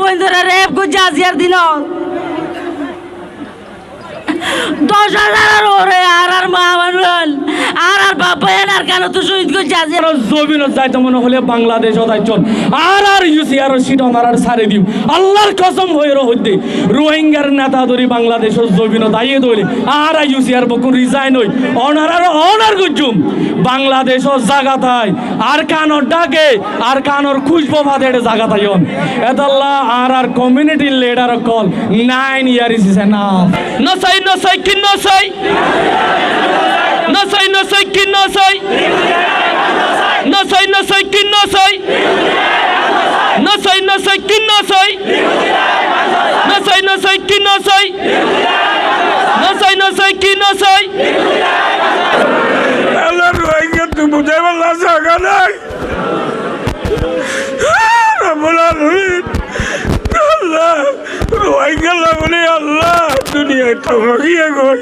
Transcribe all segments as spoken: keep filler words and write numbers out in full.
Rohingyare rep goijjé aziyar dinot. Doc házaror uore añárar maa-boin, añárar baf-báiyain Arkanottu cóhid goijjé aziyar. Zobinot zaito mone hoile Bangladecot aiccón. Añárar U C R or sit onarar sári diyum. Allar kosom hoiyóre hoiddé, Rohingyar neta dóri Bangladecor zobinot aiyé dé óile, añára U C R bekkún resign ói, onarar honor goijjum. Bangladecor zagat ai, Arkanor dháke, Arkanor kúcbo fade ére zagat aiyón. Étalla añárar community leader ókkol, nine years is enough. No sai, no sai, ki no sai? No sai, no sai, ki no sai? No sai, no sai, ki no sai? No sai, no sai, ki no sai? No sai, no sai, ki no sai? No sai, no sai, ki no sai? Alla, Rohingya ttu buzaibar zaga nai. Rabbul Alamin, Alla, Rohingya lla buli Alla duniyait toma giyé goi.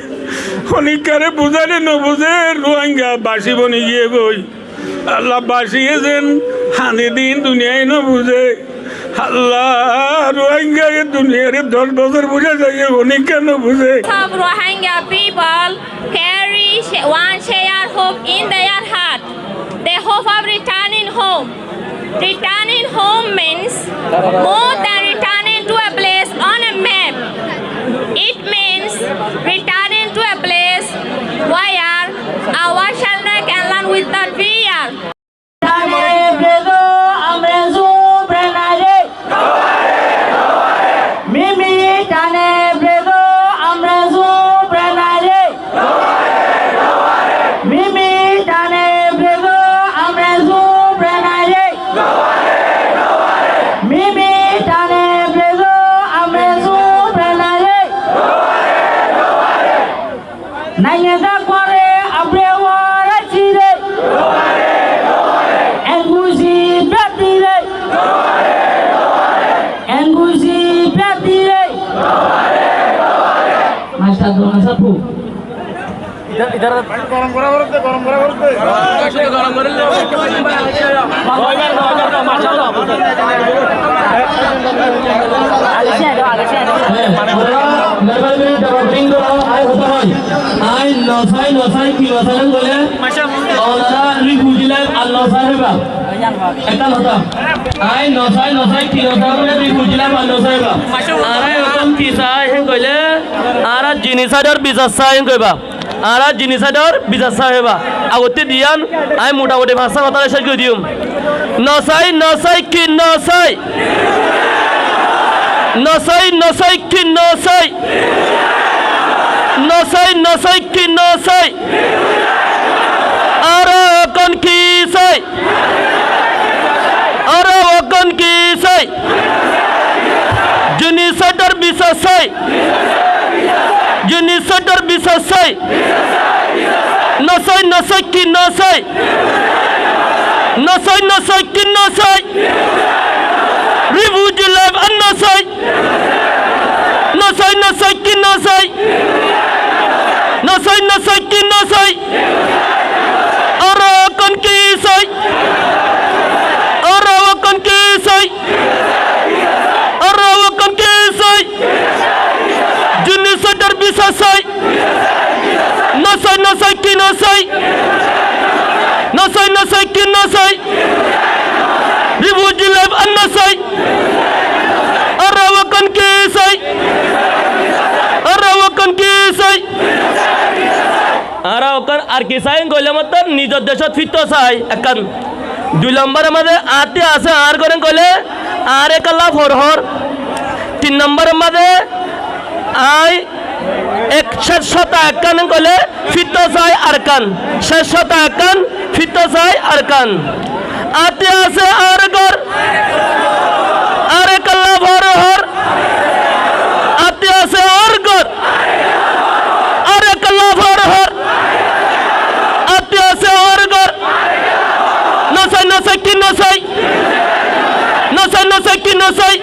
Honikkare buzaile no buze, Rohingya baci boni giyé goi. Alla, baci ezen hane din duniyai no buze. Alla, Rohingya e duniyare doc bosór buzai zaiyé, honikka no buze. Of Rohingya people carry sh-, one shared hope in their heart. The hope of returning home. Returning home means more than returning to a place on a map. It means returning to a place where our children can learn without fear. Tane bledo amrezu brenare. Mimi tane bledo amrezu brenare. Mimi tane bledo amrezu brenare. Mimi tane bledo amrezu brenare. Nainge da kore abre wara chire. Engusi pratire. Engusi pratire. Mastor Dona Sapu. Idhar, idhar. Gorom gora gorte, gorom gora gorte. Ain no sai, no sai, ki no sai bole? Onara refugee life ar no sai ba. Ekkan hotá. Ain no sai, no sai, ki no sai bole? Refugee life ar no sai ba. Añára ehón ki sai, hén hoile, añára genocide or bisar sai, hén hoiba. Añára genocide or bisar sai hoiba. Agottí diyan, añí motamuti fañswá hotá céc gorí diyum. No sai, no sai, ki no sai? No sai, no sai, ki no sai? No sai, no sai, ki no sai? Añára ehón ki sai? Añára ehón ki sai? Genocide or bisar sai. Genocide or bisar sai. No sai, no sai, ki no sai? No sai, no sai, ki no sai? Refugee life ar no sai. No sai, no sai, ki no sai? No sai, no sai, ki no sai? Añára ehón ki sai? Añára ehón ki sai? Añára ehón ki sai? Genocide or bisar sai. No sai, no sai, ki no sai? No sai, no sai, ki no sai? Refugee life ar no sai. Añára ehón ki sai? Añára ehón ki sai? Añára ehón ar ki sai hoile, mottor nizor decót fittó sai ekkán. Dui lombor or maze añátti asé añár gór hoile, añár ekkán laf hor hor. Tin lombor or maze añí ek céc hotá ekkán hoile, fittó sai Arkan. Céc hotá ekkán, fittó sai Arkan. Añátti asé añár gór, añár ekkán laf hor hor. Añátti asé añár gór, añár ekkán laf hor hor. Añátti asé añár gór. No sai, no sai, ki no sai? No sai, no sai, ki no sai?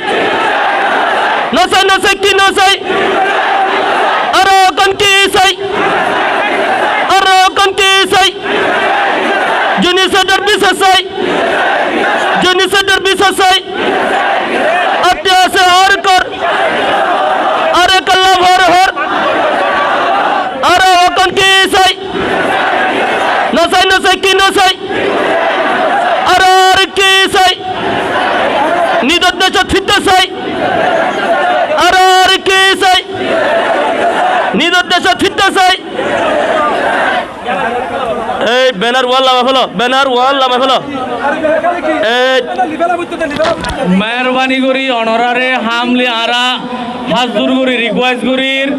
No sai, no sai, ki no sai? Añára ehón ki sai? Añára ehón ki sai? Genocide or bisar sai. Genocide or bisar sai. Añátti asé sai. Añára ki sai? Nizor decót fitta sai. Añára ki sai? Nizor decót fitta sai. Ei benar wall lamai félo, benar wall lamai félo. Ei meherbani gorí onoráre hámli añára hás dur gorí rikúes gorír,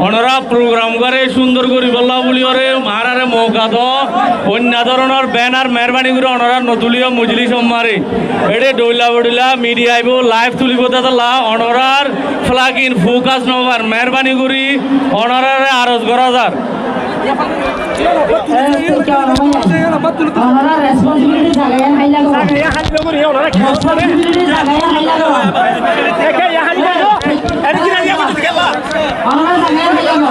onorá program gán cúndor goríbolla bóli óre añáráre mouka do, oinno dóronor benar meherbani gorí onorá no tulíyo mojilíc ot mari. Eçé dhoilla bodhoilla midiya aibó, laif tulibó de tolla, onorár flag in fókas no far, meherbani gorí onoráre aros gorá zar. Onorá responsibility zagaiyán háilla goró. Responsibility zagaiyán háilla goró. Onorá zagaiyán háilla goró. Onorá zagaiyán háilla goró.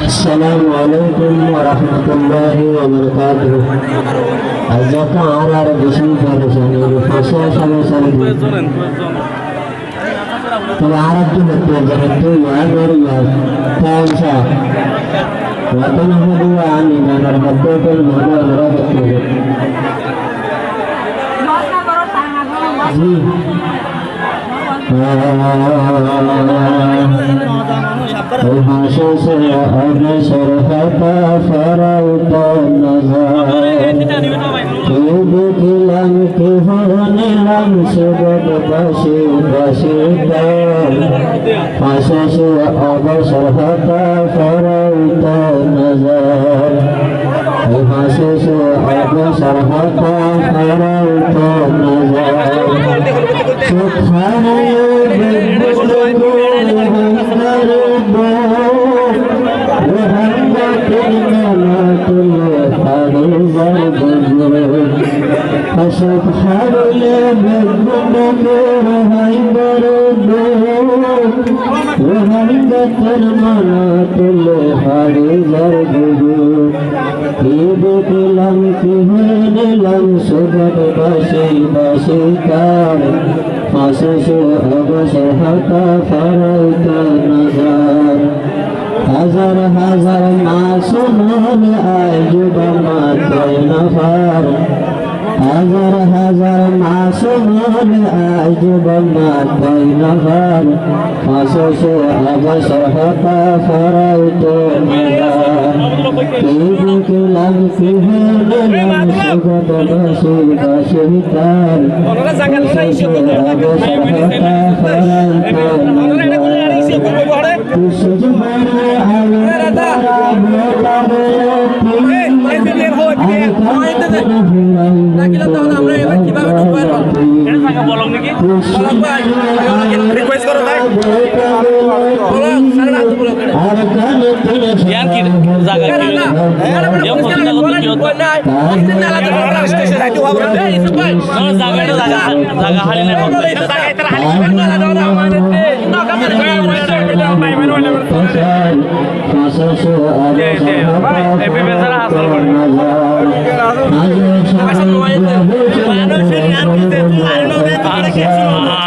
Assalamu alaikum warahmatullahi wabarakatuhu. Aijja añárar beci perecani, fañsó sal sal. Tobe añárar dil ottu, dil ottu, iyan ar iyan, fañsó. Watan hodu ani ganar hodu hodu hodu hodu. Ji. Fañsó se absor hota faraut nazar. Ki dekílam, ki hunilam, sukot basi basi tar. Fañsó se absor hota faraut nazar. Fañsó se absor hota faraut nazar. Subhanallah, beggún Subhanallah, beggún rohai borodo, rohai gator mana tule hari zargudu. Ki dekílam, ki hunilam, sukot basi basi tar. Fañsó se absor hota faraut nazar. Házar házar masum ókkol aijjó ba mat no far. Házar házar masum ókkol aijjó ba mat no far. Fañsó se absor hota faraut nazar. Ki dekílam, ki hunilam, sukot basi basi tar. Fañsó se absor hota faraut nazar. Request করো ভাই। বলো, সারা রাত বলো। ইয়ার কি জাগা কি? ইয়ার ফোন করতে কি হতো? না, জাগা, জাগা, জাগা হারিয়ে নেব।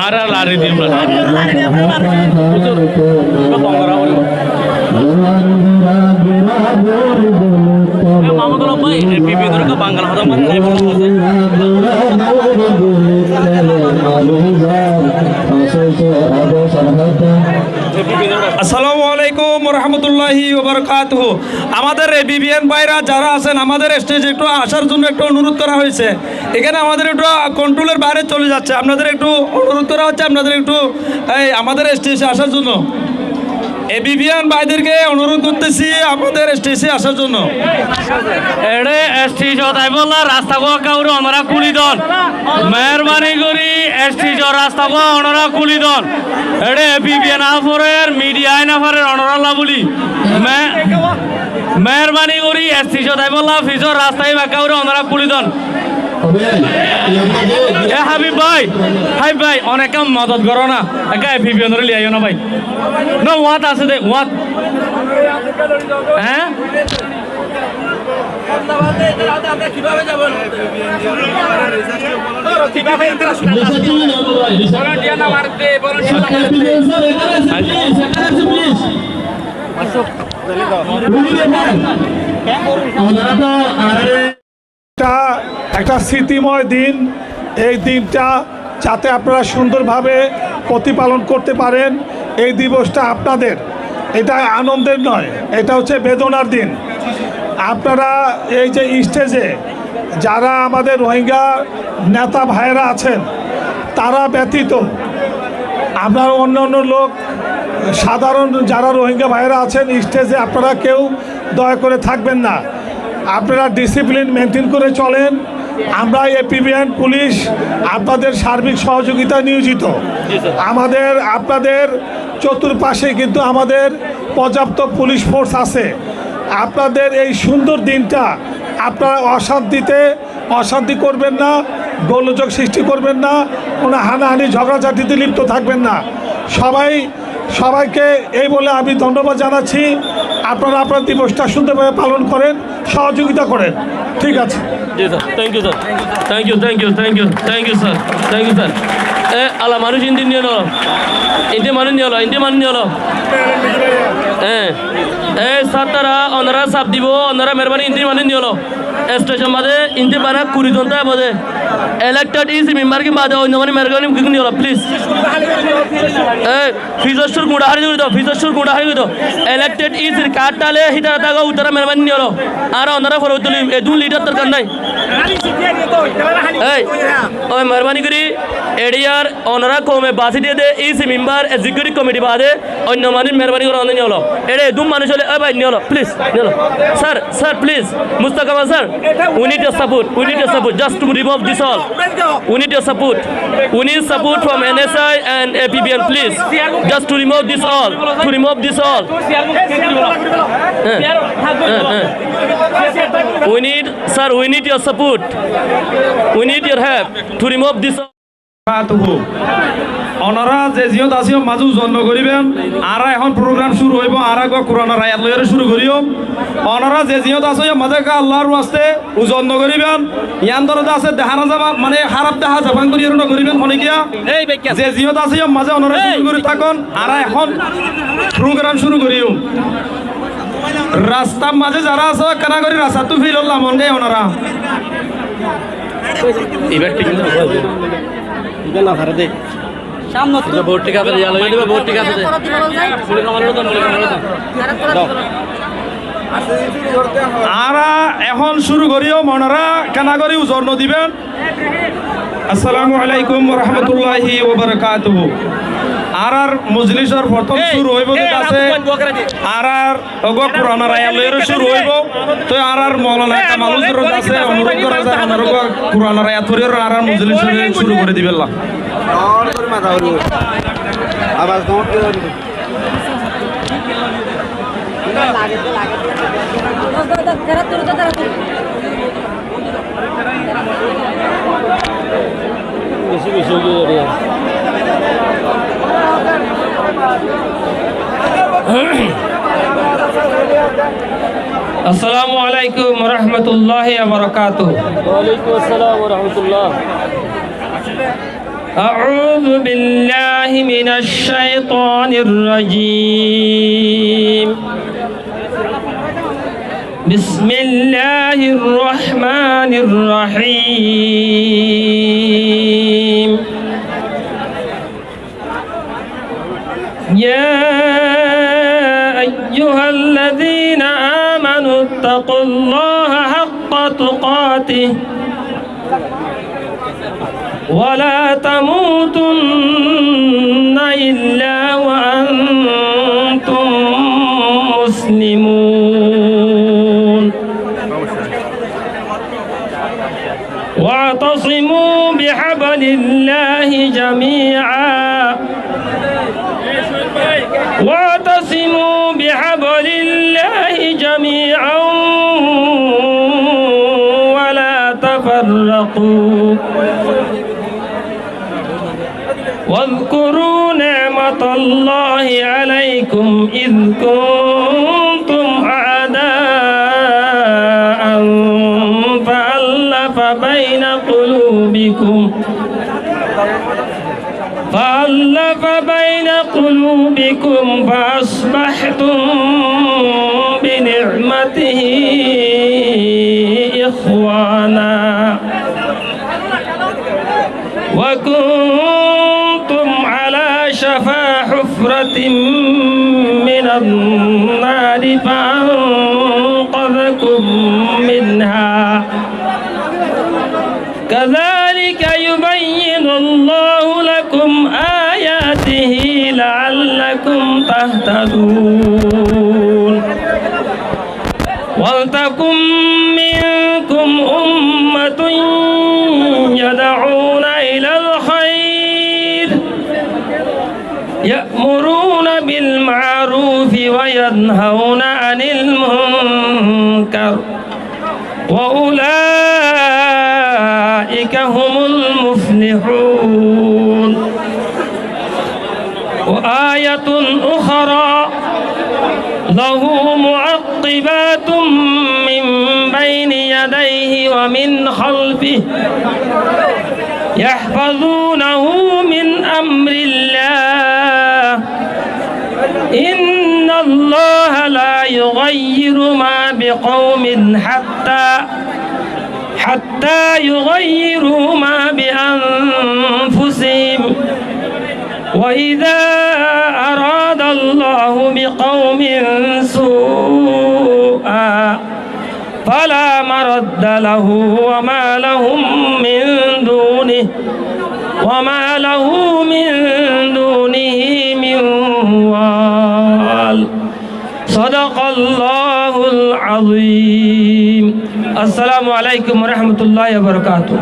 Ara lari di mara. Mamadullah bhai, e bibi dor ka Bangla hoda mane nai bolo hoda. Assalamu alaikum wa rahmatullahi wa barakatuhu. আমাদের এবিভিএন ভাইরা যারা আছেন, আমাদের স্টেজে একটু আসার জন্য একটু অনুরোধ করা হয়েছে। এখানে আমাদের একটু কন্ট্রোলের বাইরে চলে যাচ্ছে, আপনাদের একটু অনুরোধ করা হচ্ছে, আপনাদের একটু এই আমাদের স্টেজে আসার জন্য। এবিভিএন ভাইদেরকে অনুরোধ করতেছি আমাদের স্টেজে আসার জন্য। এড়ে স্টেজ তাই বললা রাস্তা গো কাউরে ওনারা খুলি দন। মেহরবানি করি স্টেজ রাস্তা গো ওনারা খুলি দন। এড়ে এবিভিএন আফরের মিডিয়া আইনা ফারের ওনারা লাবুলি। মে-, মেহরবানি করি স্টেজ তাই বললা ফিজর রাস্তায় বাক্কা করে ওনারা খুলি দন। এ হাবিব ভাই, হাবিব ভাই, অনেকে মদত করো না, একা এবিভিএন ধরে লিয়াইও না ভাই। না, ওয়াত আছে দে, ওয়াত। হ্যাঁ? আমরা কিভাবে যাব? ভলান্টিয়ার না মারতে, ভলান্টিয়ার না মারতে। এটা একটা স্মৃতিময় দিন। এই দিনটা যাতে আপনারা সুন্দরভাবে প্রতিপালন করতে পারেন, এই দিবসটা আপনাদের। এটা আনন্দের নয়, এটা হচ্ছে বেদনার দিন। আপনারা এই যে স্টেজে যারা আমাদের রোহিঙ্গা নেতা ভাইয়েরা আছেন, তারা ব্যতীত আপনারা অন্যান্য লোক, সাধারণ যারা রোহিঙ্গা ভাইয়েরা আছেন স্টেজে, আপনারা কেউ দয়া করে থাকবেন না। আপনারা ডিসিপ্লিন মেনটেন করে চলেন। আমরা এপিবিএন পুলিশ আপনাদের সার্বিক সহযোগিতায় নিয়োজিত। জি, স্যার। আমাদের, আপনাদের চতুর্পাশে কিন্তু আমাদের পর্যাপ্ত পুলিশ ফোর্স আছে। আপনাদের এই সুন্দর দিনটা আপনারা অশান্তিতে, অশান্তি করবেন না, গোলযোগ সৃষ্টি করবেন না, কোনো হানাহানি ঝগড়াঝাটিতে লিপ্ত থাকবেন না। সবাই, সবাইকে এই বলে আমি ধন্যবাদ জানাচ্ছি। আপনারা আপনার দিবসটা সুন্দরভাবে পালন করেন, সহযোগিতা করেন। ঠিক আছে। জি sir, thank you sir, thank you, thank you, thank you, thank you sir, thank you sir. এ, ala manúic indi niyolo, indi manúic niyolo, indi manúic niyolo. এ, এ, সাত্তারা, ওনারা সাফ দিব, ওনারা মেহরবানি indi manúic niyolo. Station bade indi bana kuri zonta bade. Elected isi member ki bade oinno mani mergani ki niyolo, please. E, fizosur gunda hari duri do, fizosur gunda hari duri do. Elected isi card tale hitara tago utara mergani niyolo. Ara onara foro tuli, edun leader dorkar nai. Ei, oi mergani guri, ediyar onara kome basi diye de isi member executive committee bade. Oinno manúic meherbani gorí onde niyolo. Ere dum manúic óile, ó bái, niyolo, please, niyolo. Sir, sir, please. Mustafa Kamal sir, we need your support. We need your support. Just to remove this all. We need your support. We need support from N S I and A P B N, please. Just to remove this all. To remove this all. Eh, eh, eh. We need, sir, we need your support. We need your help to remove this all. Barakatuhu. Onora ze ziyót asó yó mazé uzor no goríben. Añára ehón program cúru óibo, añára uggúa Kuranor ayat loiyóre cúru goijjum. Onora ze ziyót asó yó mazé, Allahr waste uzor no goríben. Yián dóro de asé, dehána zaba, mane háraf dehá zaba, goríyore no goríben, hone giyá. Ze ziyót asó yó mazé onora cúru gorí tákon, añára ehón program cúru goijjum. Rastar mazé zará asó, ekkána gorí rastattú fil ólla mon gai onora. Ibar thík asé. Ibar no fare de. Samne to. Bout thík asé, yala diba, bout thík asé de. Añára ehón cúru goijjum, onora ekkána gorí uzor no diben. Assalamu alaikum wa rahmatullahi wa barakatuhu. Añárar mojlisor fottóm cúru óibo de asé. Añárar Uggúa Kuranor ayat loiyóre cúru óibo. Toi añárar Moulana Kamal Huzur asé, onurud gorá zar, onora uggúa Kuranor ayat foijjore añárar mojlis cúru gorí dibálla. Assalamu alaikum wa rahmatullahi wa barakatuh. Wa alaikum assalam wa rahmatullah. أعوذ بالله من الشيطان الرجيم. بسم الله الرحمن الرحيم. يا أيها الذين آمنوا اتقوا الله حق تقاته ولا تموتن إلا وأنتم مسلمون. واعتصموا بحبل الله جميعا، واعتصموا بحبل الله جميعا ولا تفرقوا. واذكروا نعمة الله عليكم إذ كنتم أعداء فألف بين قلوبكم فأصبحتم بنعمته إخوانا وكنتم على شفا حفرة من النار فأنقذكم منها كذلك يبين الله لكم آياته لعلكم تهتدون. ولتكن منكم أمة يدعون إلى الخير يأمرون بالمعروف وينهون عن المنكر وأولئك هم المفلحون. وآية أخرى له معقبات من بين يديه ومن خلفه يحفظونه من أمر الله إن الله لا يغير ما بقوم حتى حتى يغيروا ما بأنفسهم وإذا أراد الله بقوم سوءا فلا مرد له وما لهم من دونه وما له من دونه من وال. صدق الله العظيم. السلام عليكم ورحمة الله وبركاته.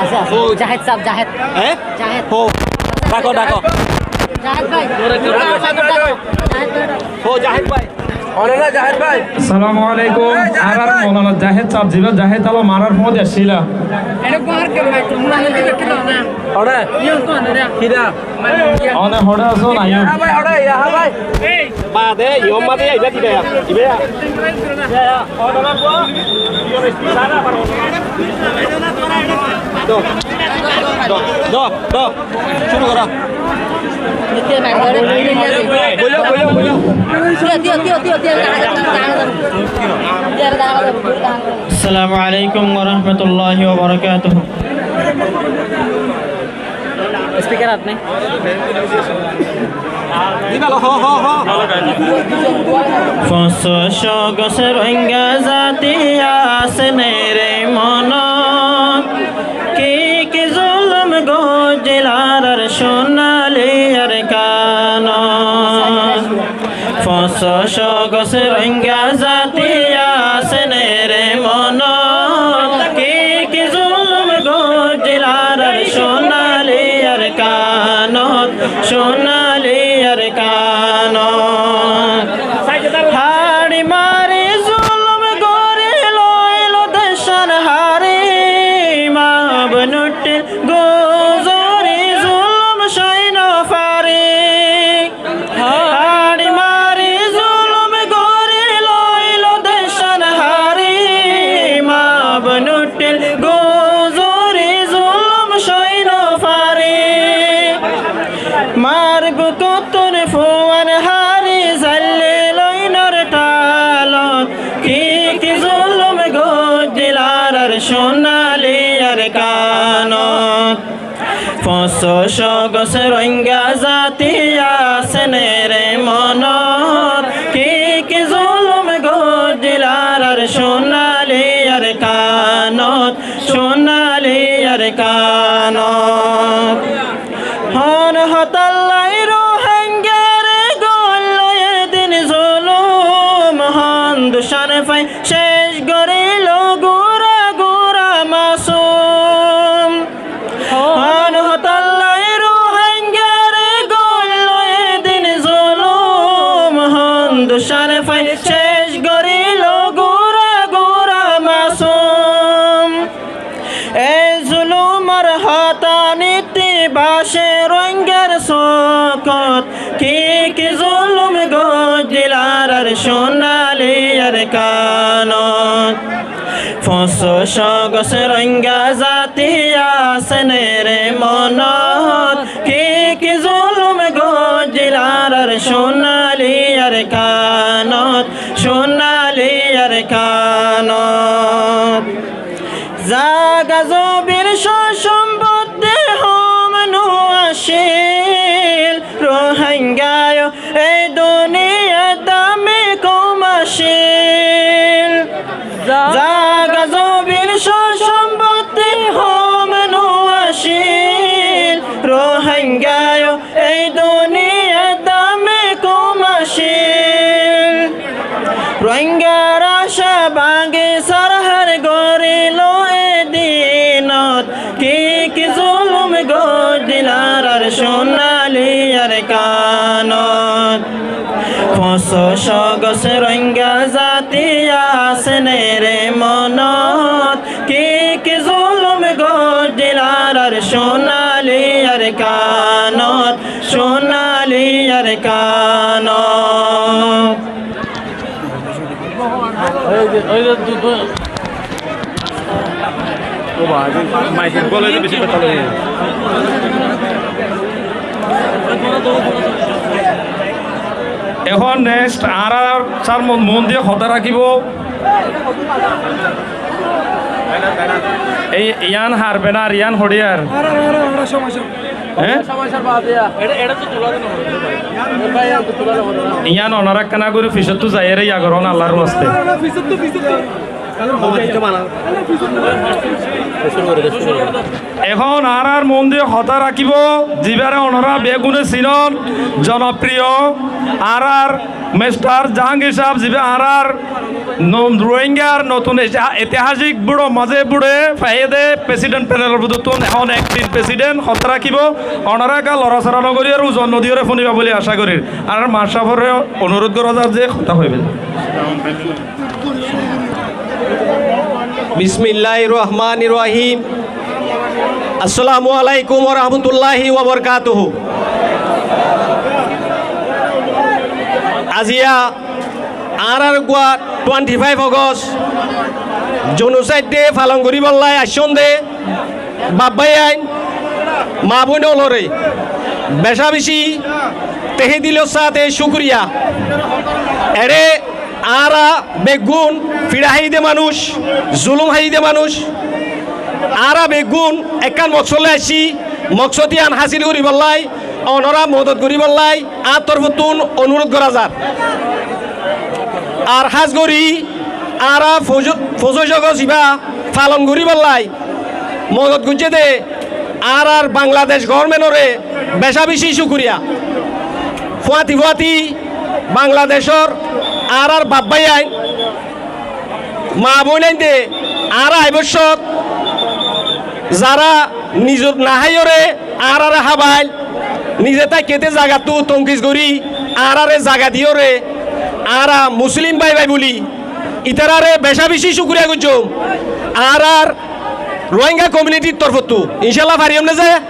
আচ্ছা, জাহেদ সাহেব, জাহেদ। হ্যাঁ? জাহেদ। হো। ডাকো, ডাকো। জাহেদ ভাই। জাহেদ ভাই। হো, জাহেদ ভাই। Assalamu alaikum. Añárar Moulana Zahed sáb, zibá Zahed Alom añárar fúañti accíla. One? Kida? One hoçé asó, naiyó? Baade, yó made, ibá diba ya, ibá ya. Do, do, do, do. Cúru goró. Bolo, bolo, bolo. Assalamu alaikum wa rahmatullahi wa barakatuhu. Speaker át nai. Foñscó gosé Rohingya zati asé né re monot, ki ki zulum goijjíl añárar Sonali Arkanot. Foñscó gosé Rohingya zati asé né re monot, ki ki zulum goijjíl añárar Sonali Arkanot, Sonali Arkanot. Haçi mari zulum gorí loilo decán hári, ma boin uthíl guzori zulum sói no fari. Haçi mari zulum gorí loilo decán hári, ma boin uthíl guzori zulum sói no fari. Mar bukóttun fuain hári zaillé loinor thalot, ki ki zulum goijjíl añárar Sonali Arkanot. Foñscó gosé Rohingya zati asé né re monot, ki ki zulum goijjíl añárar Sonali Arkanot, Sonali Arkanot. Hon hotallai Rohingyare goilló edin zulum, hon ducán fai céc goríllo gura gura masum. Hon hotallai Rohingyare goilló edin zulum, hon ducán fai céc goríllo gura gura masum. E zulumor hotá niti bacé Rohingyar sókot, ki ki zulum goijjíl añárar Sonali Arkanot. Foñscót cót gos Rohingya zati asé né re monot, ki ki zulum goijjíl añárar Cúnali Arkanot, Cúnali Arkanot. Zaga zobin sósombótti hom no accíl, Rohingya yó ei duniyat dami koum accíl. Zaga zobin sósombótti hom no accíl, Rohingya yó ei duniyat dami koum accíl. Rohingyar acá báñgi sárhar gorílo e dinot, ki ki zulum goijjíl añárar Cúnali Arkanot. Foñscót cót gos Rohingya zati asé né re monot, ki ki zulum goijjíl añárar Cúnali Arkanot, Cúnali Arkanot. Ehón next añárar sár mon, mon diyé hotá rakíbo. Ei, yián harbenar, yián hoçiyar. Hé? Yián onorá ekkána gorí fisóttu zaiyére yá gorón Allar waste. Ehón añárar mon diyé hotá rakíbo, zibáre onorá beggúne sinón, zonopriyo añárar Mistar Jahangir sáb, zibá añárar no-, Rohingyar notun ita-, itihasik búçor mazé búçe faiyé dé president panelor bútottún ehón acting president hotá rakíbo. Onorá ekká lorasora nogorí ar uzon nodiyóre fúniba bóli acá gorír. Añárar mar sáforé onurud gorá zar ze hotá hoibé. Bismilláhir rohmánir rohím. Assalamu aláikum wa rahmatulláhi wa barakátuhu. Aziya añárar uggúa twenty five August Genocide Day falon goríbolla aiccón dé baf bái ain, maa bóin ólore becá becí tehedilor sáte cúkuriya. Eçé añára beggún fiçá háiyi dé manúic, zulúm háiyi dé manúic. Añára beggún ekkán moksót loi aiccí, moksót yían hásil goríbolla onorá modot goríbolla añár torfóttun onurud gorá zar. Ar hás gorí añára foñsó-, foñsóic August ibá falon goríbolla modot goijjé dé añárar Bangladec gobornmentoré becá becí cúkuriya. Fúañti fúañti Bangladecór añárar baf bái ain, maa bóin ain dé añára aibóccot zará nizot naháiyoré añáráre hábail, nize táikke dé zagattú tonkis gorí añáráre zaga diyóre añára muslim bái bái bóli itaráre becá becí cúkuriya goijjóm. Añárar Rohingya komiunitir torfóttu incálla fariyóm né ze?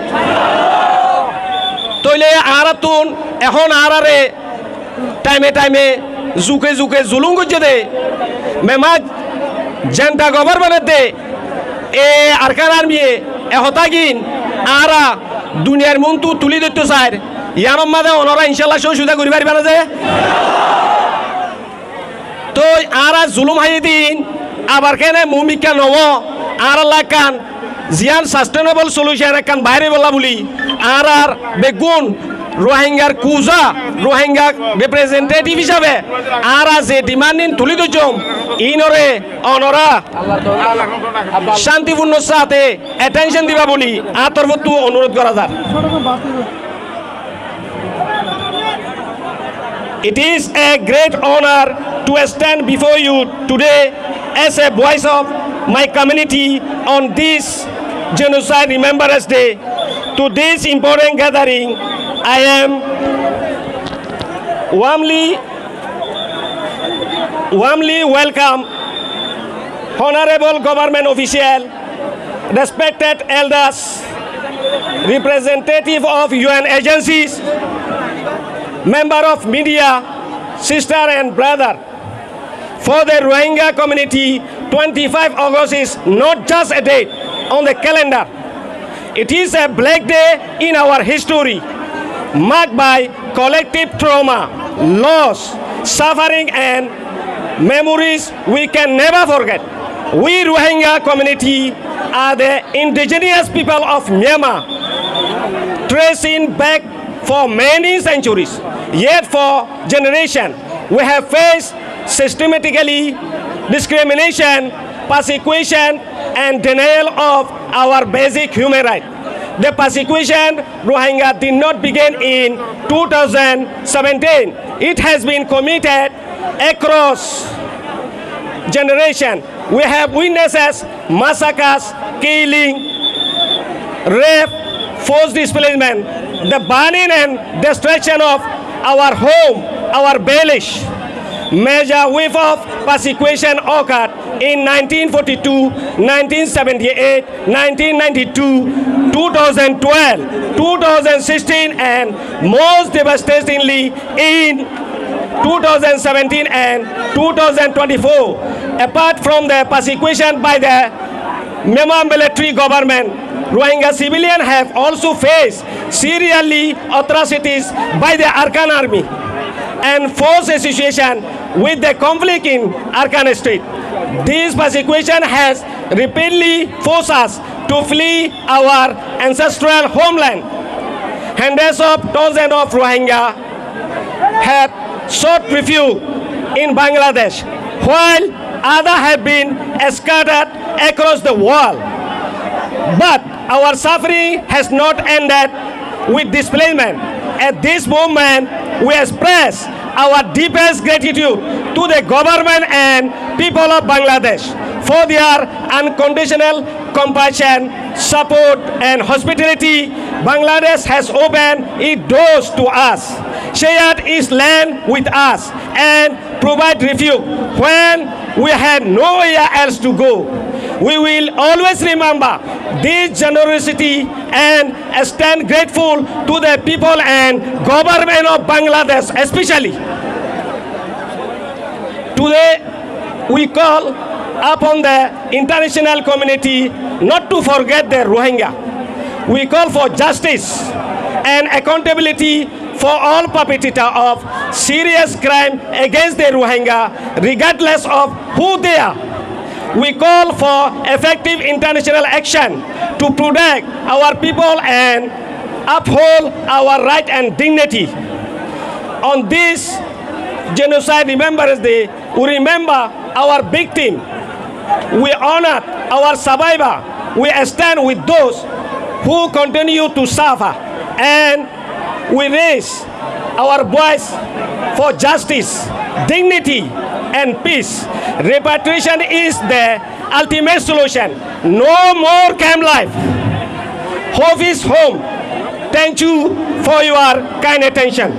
Tóile añáráttun ehón añáráre thaime thaime zuke zuke zulúm goijjé dé, memar junta gobornment edde e Arkan Armiye e hotágin añára duniyair muúntu tulí dóittou sair, yiánor mazé onorá incálla cóccuda gorí faribá né ze? Tói añára zulúm háiyi dé iín abar kéne muúmikká noó, añárálla ekkán ziyán sustainable solution ekkán baáir óibolla bóli añárar beggún Rohingyar kuza, Rohingya representative hísabe añára ze demand iín tulí dóijjóm, iínoré onorá cántifunnor sáte attention diba bóli añár torfóttu onurud gorá zar. It is a great honor to stand before you today as a voice of my community on this Genocide Remembrance Day. To this important gathering, I am warmly, warmly welcome honorable government official, respected elders, representative of U N agencies, member of media, sister and brother, for the Rohingya community Twenty-five August is not just a date on the calendar. It is a black day in our history, marked by collective trauma, loss, suffering, and memories we can never forget. We Rohingya community are the indigenous people of Myanmar, tracing back for many centuries. Yet for generation, we have faced systematically discrimination, persecution, and denial of our basic human right. The persecution Rohingya did not begin in two thousand seventeen. It has been committed across generation. We have witnesses massacres, killing, rape, forced displacement, the burning and destruction of our home, our village. Major wave of persecution occurred in nineteen forty-two, nineteen seventy-eight, nineteen ninety-two, two thousand twelve, two thousand sixteen, and most devastatingly in two thousand seventeen and two thousand twenty-four. Apart from the persecution by the Myanmar military government, Rohingya civilians have also faced serially atrocities by the Arakan army and forced association with the conflict in Arakan state. This persecution has repeatedly forced us to flee our ancestral homeland. Hundreds of thousands of Rohingya have sought refuge in Bangladesh, while others have been scattered across the world. But our suffering has not ended with displacement. At this moment, we express our deepest gratitude to the government and people of Bangladesh for their unconditional compassion, support, and hospitality. Bangladesh has opened its doors to us, shared its land with us, and provide refuge when we had nowhere else to go. We will always remember this generosity and stand grateful to the people and government of Bangladesh, especially. Today, we call upon the international community not to forget the Rohingya. We call for justice and accountability for all perpetrator of serious crime against the Rohingya, regardless of who they are. We call for effective international action to protect our people and uphold our right and dignity. On this Genocide Remembrance Day, we remember our victim. We honor our survivor. We stand with those who continue to suffer. And we raise our voice for justice, dignity, and peace. Repatriation is the ultimate solution. No more camp life. Hope is home. Thank you for your kind attention.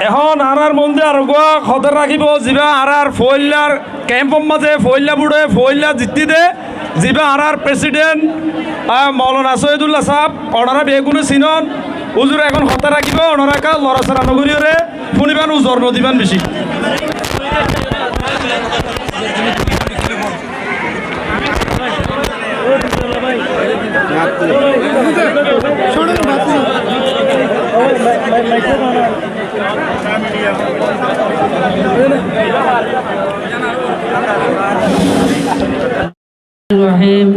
Ehón añárar mondé areggúa hotá rakíbo, zibá añárar foóillar kemfor mazé foóilla buçé, foóilla zittí de, zibá añárar president, ah, Moulana Soidulla sáb, onorá beggúne sinón, húzure ehón hotá rakíbo, onorá ekká lorasora nogoríyoré fúniban, uzor nodiban beci. الرحيم.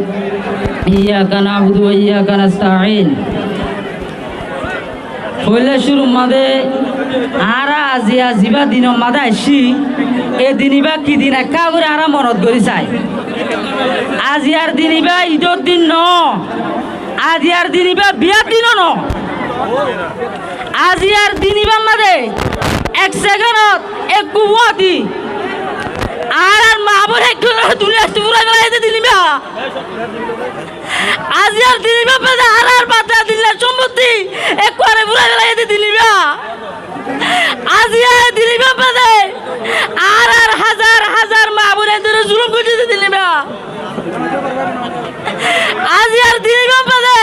إياك نعبد وإياك نستعين. Foóila cúrur mazé añára aziya zibá dinor mazé aiccí, e din ibá ki din ekká gorí añára monot gorí sai. Aziyar din ibá idor din noó, aziyar din ibá biyar dinó noó. Aziyar din ibár mazé ek sekenot, ek kuwati añárar maa boin ekkuare duniyaittú furai felaiyé dé din ibá. Aziyar din ibár mazé añárar bata dilla sompotti ekkuare furai felaiyé dé din ibá. Aziyar din ibár mazé añárar házar házar maa boinor uore zulum goijjé dé din ibá. Aziyar din ibár mazé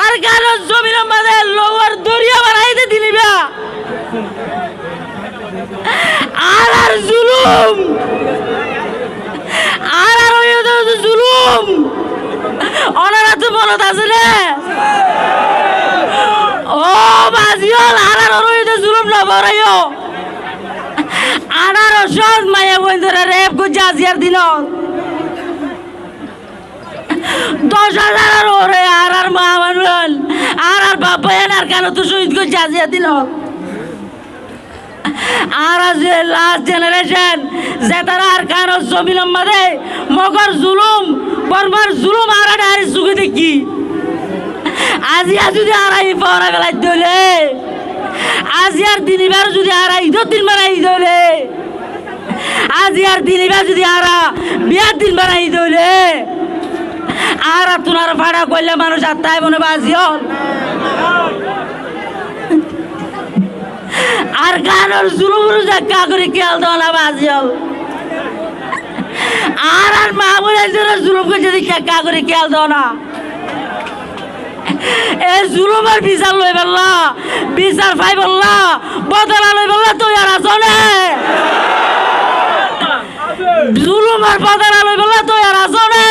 Arkanor zominor mazé louwar doriya banaiyé dé din ibá. Ónorattú monot asé né? Ó baázi ól, añárar uore yó de zulúm no foraiyó. Añárar óccot maiyafuaindóre rep goijjé aziyar dinot. Doc házaror uore añárar maa manúic ókkol, añárar baf báiyain Arkanottú cóhid goijjé aziyar dinot. Añára ze last generation, zetará Arkanor zominor mazé Mogor zulúm, Bormar zulúm añára dhairek suke deikkí. Aziya zudi añára iín fora felaidde óile, aziyar din ibáre zudi añára idor din banaidde óile, aziyar din ibáre zudi añára biyar din banaidde óile, añárattún ar fáça goilla manúic ar táibo né baázi ól? Arkanor zulúmoré ekká gorí kéyal do na baázi ól. Añárar maa boinaindóre zulúm goijjé de ekká gorí kéyal do na. E zulúmor bisar loibolla, bisar faibolla, bodola loibolla toiyar asó né? Zulúmor bodola loibolla toiyar asó né?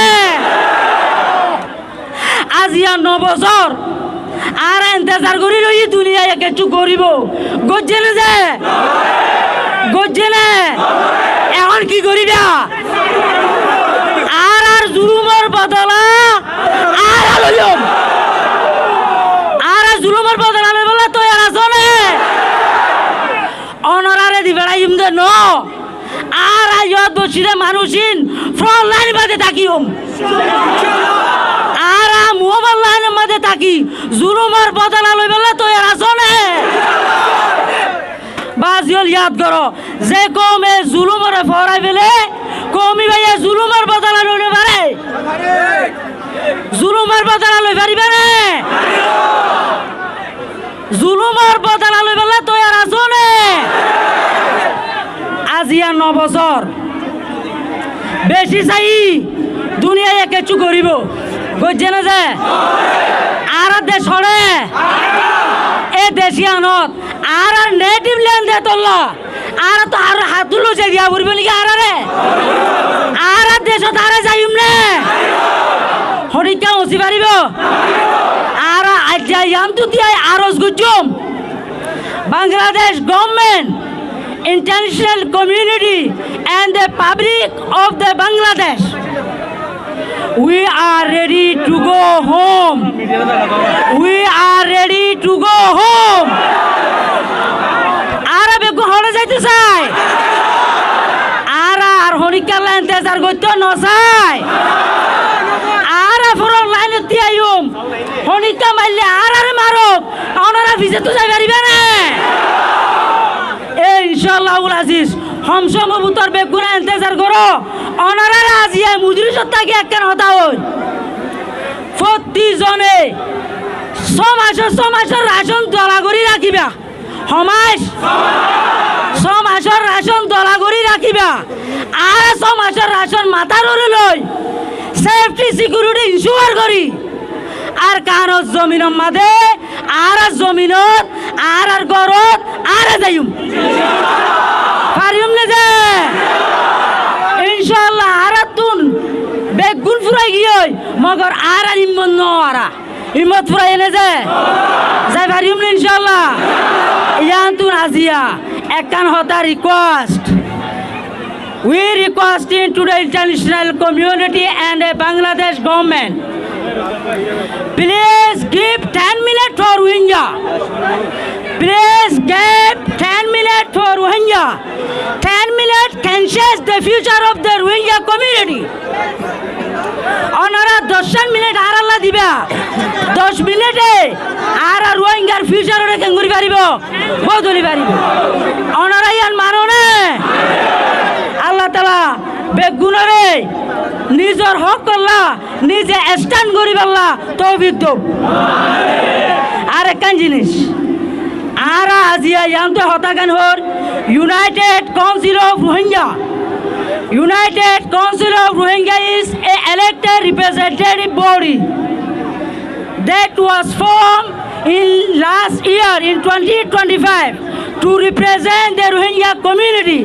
Aziya no bosór añára entezar gorí roiyí, duniyaiye kessú goríbo. Goijjé né ze? Goijjé né? Ehón ki goríba? Añárar zulúmor bodola añára loiyum. Añára zulúmor bodola loibolla toiyar asó né? Ónoráre di feraiyum de no. Añára yót boiccé de manúic ín front line or mazé tákiyum. Añára muhámala line or mazé táki zulúmor bodola loibolla toiyar asó né? Baázi ól yad goró, ze koume zulúmoré forai fele, koum ibáye zulúmor bodola loi no fare. Zulúmor bodola loi faribá né? Zulúmor bodola loibolla toiyar asó né? Aziya no bosór beci saiyí, duniyaiye kessú goríbo. Goijjé né ze? Añárar dec hoçé? E dec iánot añárar native land etolla añára to ar háttu loi zai diya foribó né ki añáráre? Añárar decót añára zaiyum né? Honikka ósi faribó? Añára aijja iántu tiyai aros goijjum, Bangladesh government, international community and the public of the Bangladesh. We are ready to go home. We are ready to go home. Añára beggún hoçé zaito sai? Añára ar honikkálla entezar goitto no sai. Añára front line ot tiyaiyum. Honikká maille añárare marok, ónora fisóttu zai faribá né? E incállahul aziz, hom somoy bútore beggúne entezar goró. Ónorare aijja e mujlisot táki ekkán hotá hoóir. Fottí zone só macór, só macór racón dola gorí rakíba. Hó mac? Só macór racón dola gorí rakíba. Ar só macór racón matár uore loi, safety security ensure gorí, Arkanor zominor mazé, añárar zominot, añárar górot, añára zaiyum. Fariyum né ze? Incálla, añárattún beggún furai giyói, mogor añárar himmot no añára. Himmot furai né ze? Zai fariyum né incálla? Yiánttun aijja ekkán hotá request. We requesting to the international community and the Bangladesh government, please give ten minute for Rohingya. Please give ten minute for Rohingya. Ten minute can change the future of the Rohingya community. Ónora doccán minit añáralla diba. Doc minite añára Ruáingar fiucarore keéngorí faribó? Bodoli faribó. Ónora yían mano né? Allah taala beggúnore nizor hókolla nize están goríbolla toufik douk. Ar ekkán jinis, añára aijja yiántu hotágan hoór, United Council of Rohingya. United Council of Rohingya is a elected representative body that was formed in last year, in twenty twenty-five, to represent the Rohingya community.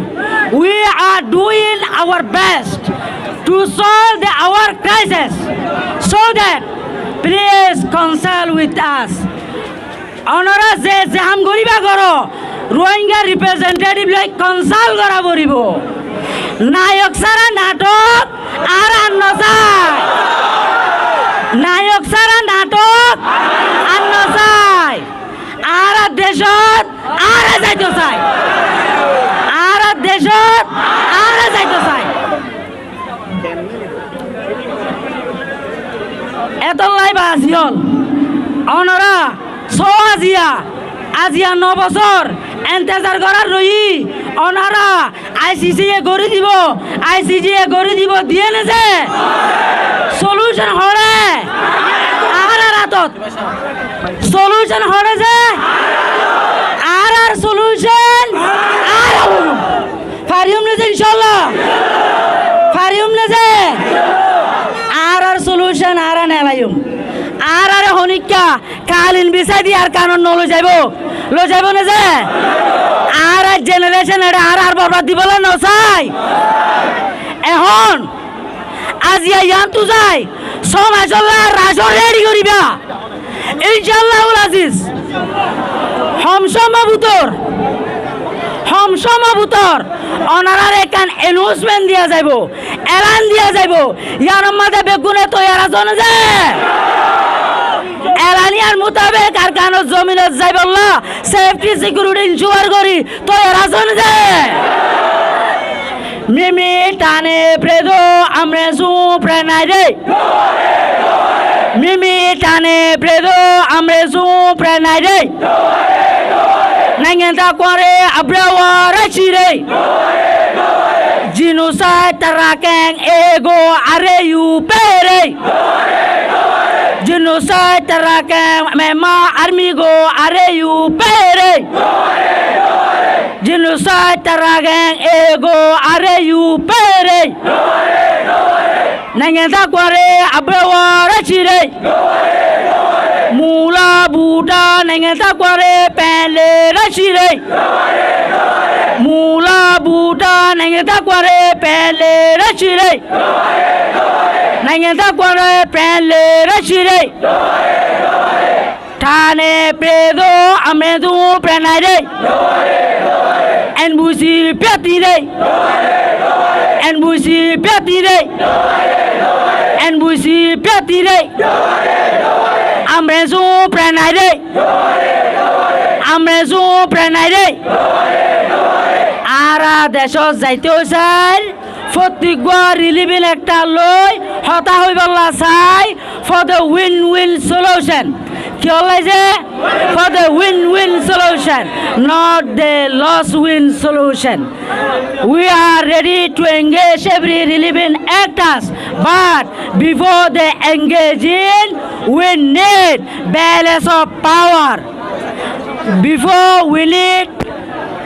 We are doing our best to solve the, our crisis, so that please consult with us. Ónora ze ze ham goriba goró, Rohingya representative loi consult gora foribo. Nayok sára natok añára ar no sai. Nayok sára natok ar no sai. Añárar decót añára zaito sai. Añárar decót añára zaito sai. Etollá bázi ókkol, ónora só aziya, aziya no bosór entezar gorár roiyí, ónora I C J e gorí dibo, I C J e gorí dibo, diyé né ze? Solution hoçé? Añárar átot. Solution hoçé ze? Añárar solution añára loiyum. Fariyum né ze, incálla? Fariyum né ze? Añárar solution añára nelaiyum. Añárare honikka kalin bisai di Arkanot no loi zaibo? Loi zaibo né ze? Añárar generation eçe añárar borbad dibolla no sai. Ehón aziya yiántu zai, só macolla racon redi goriba. Incállahul aziz, hom somor bútore, hom somor bútore ónorare ekkán announcement diya zaibo, elan diya zaibo. Yiánor mazé beggúne toiyar asó né ze? Elan yián mutabek Arkanor zominot zaibolla safety security ensure gori toiyar asó né ze? Mimi tane predo amre su prenai dei. Mimi tane predo amre su prenai dei. Naingen takware abrawa rachirei. Genocide tarakeng ego are yu perei. Genocide tarakeng mema army go are yu perei. Genocide tarakeng ego are yu perei. Naingen takware abrawa rachirei. Mula buta naingen takware pele rachirei. Mula buta naingen takware pele rachirei. Naingen takware pele rachirei. Tane predo amre su prenai dei. N B C piati dei. N B C piati dei. N B C piati dei. Amre su prenai dei. Amre su prenai dei. Añára decót zaito sai. Fottíggua relieving actor loi hotá hoibolla sai for the win-win solution. Kiyólla ze? For the win-win solution, not the loss-win solution. We are ready to engage every relieving actors, but before they engage in, we need balance of power. Before we need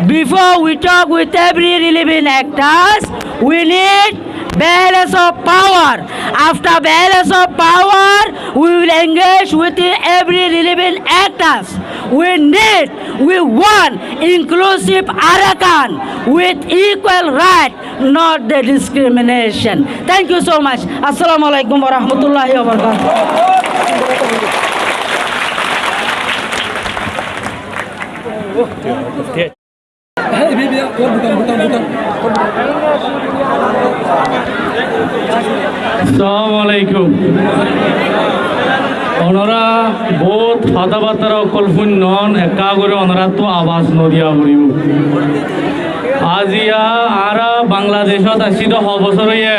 Before we talk with every relieving actors, we need balance of power. After balance of power, we will engage with every relieving actors. We need, we want inclusive Arakan with equal right, not the discrimination. Thank you so much. Assalamu alaikum wa rahmatullahi wa barakatuh. Assalamu alaikum. Onora bout hotábattara ókkol fúinnon, ekká gorí onoráttu abas no diya foribó. Aziya añára Bangladecót aiccí de ho bosór óiye?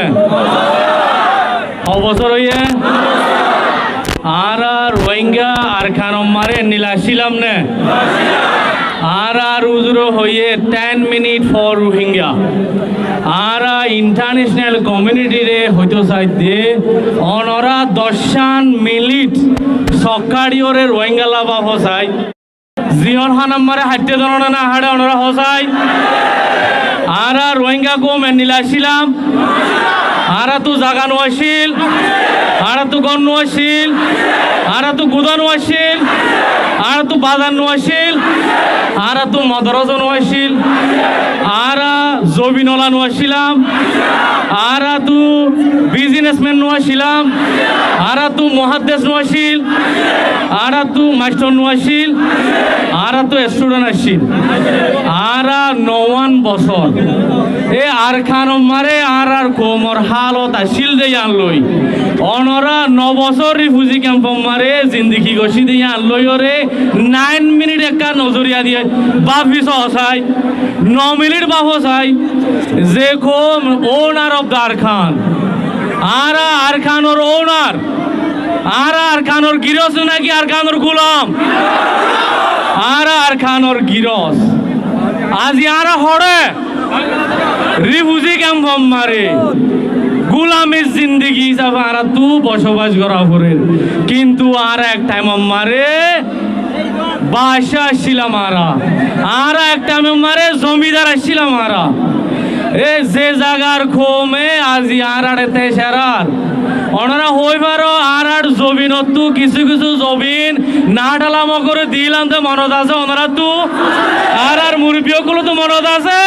Ho bosór óiye? Añára Rohingya Arkanot mari endilla accílam né? Añárar uzure hoiyé ten minute for Rohingya. Añára international community re hoito sai de, onora doccán minute sokkáriore Rohingya lá bafas ai. Ziyón hánat mare háitte dóro né no háre, onora hó sai? Añára Rohingya koum endilla accílam. Añárattu zaga no accíl, añárattu gór no accíl, añárattu gudá no accíl, añárattu bazar no accíl, añárattu modorosa no accíl. Añára Zobinola no accílam, añára tu bizinesmen no accílam, añára tu muháddes no accíl, añára tu mastor no accíl, añára tu estudent accíl. Añára nouwan bosór e Arkanor mazé añárar koumor hálot accíl de yían loi. Onorá no bosór rifuzi kemfor mazé zindigi goijjí de yían loiyóre nain minit ekká nozoriya diyé báfi só sai. No minit báfo sai, ze koum owner of the Arkan. Añára Arkanor owner. Añára Arkanor giros náki Arkanor gulam? Añára Arkanor giros. Azi añára hoçé rifuzi kemfor mazé gulamir zindigi hísafe añárattú bosobas gorá forer. Kintu añára ek thaimor mazé baccá accílam añára. Añára ek thaimor mazé zomidar accílam añára. E ze zagar koume azi añárare tecarar. Onorá hoi faro, añárar zobinottú kissú kissú zobin Nathálamo goré dilam de monot asé onoráttu? Añárar murubbi ókkolóttu monot asé?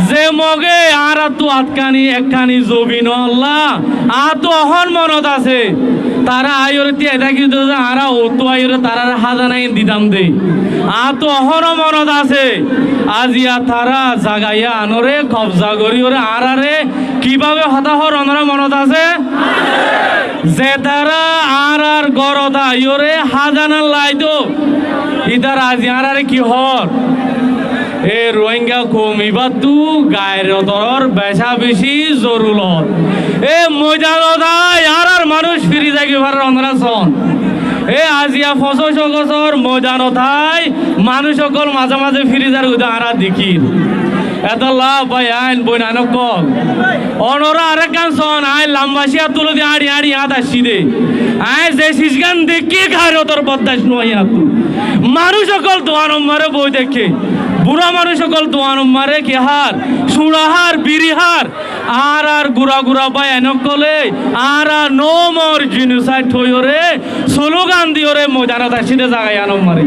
Ze Moge añáráttu atkáni ekkáni zobinolla añáttu ehón monot asé. Tará aiyóre tíai tákito de añára ottú aiyóre taráre házana iín ditam de. Añáttu ehóno monot asé. Aziya tará zaga yíanoré kobza goríyoré añáráre kibábe hotá hoór onorá monot asé? Ze tará añárar górot aiyóre házana laito, ítara azi añáráre ki hoór? E Ruáinga koum ibáttu gairotor becá bicí zorulot. E moidanot ai añárar manúic firi zai goi farer onorá soón. E aziya foñsíc bosór moidanot ai manúic ókkol mazé mazé firi zar goi de añára dekír. Etolla bái ain boinain ókkol, onorá arekkán soón, añí lamba cíyar tulódi áñçi áñçi yiáñt aiccí dé. Añí ze cisgán dekkí gairotor boddác no ói yiáñttu. Manúic ókkol duanor mazé boi táikke. Burá manúic ókkol duanor mazé ki hár? Cúra hár, biri hár. Añárar gura gura báiyain ókkolé añára no more genocide hoiyóre slogan diyoré moidanot aiccí dé zaga yíanor mazé.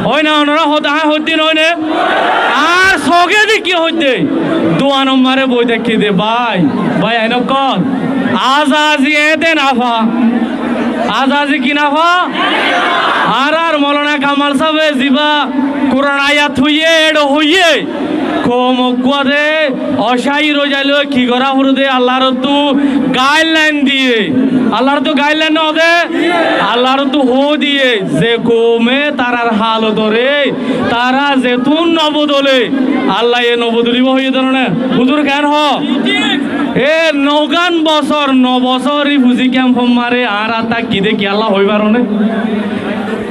Ói né onorá hoó dé, añí hoóidde no ói né? Añár sóge dekkí hoóidde, duanor mazé boi táikke dé bái, báiyain ókkol. Azazi eéñte nafa. Azazi ki nafa? Añárar Molana Kamal sábe zibá Kuran ayat hoiyé, éçe hoiyé, koum uggúa de ocáir ói zailoi ki gorá foré dé, Allar ottú guideline diyé. Allar ottú guideline no dé, Allar ottú hoó diyé, ze koume tarar halotoré, tara zetún no bodole, Allaye no bodolibó hoiyé dé no né? Huzur keén hoó? E nougán bosór, no bosór rifuzi kemfor mazé añára tákki dé ki Alla hoi faro né?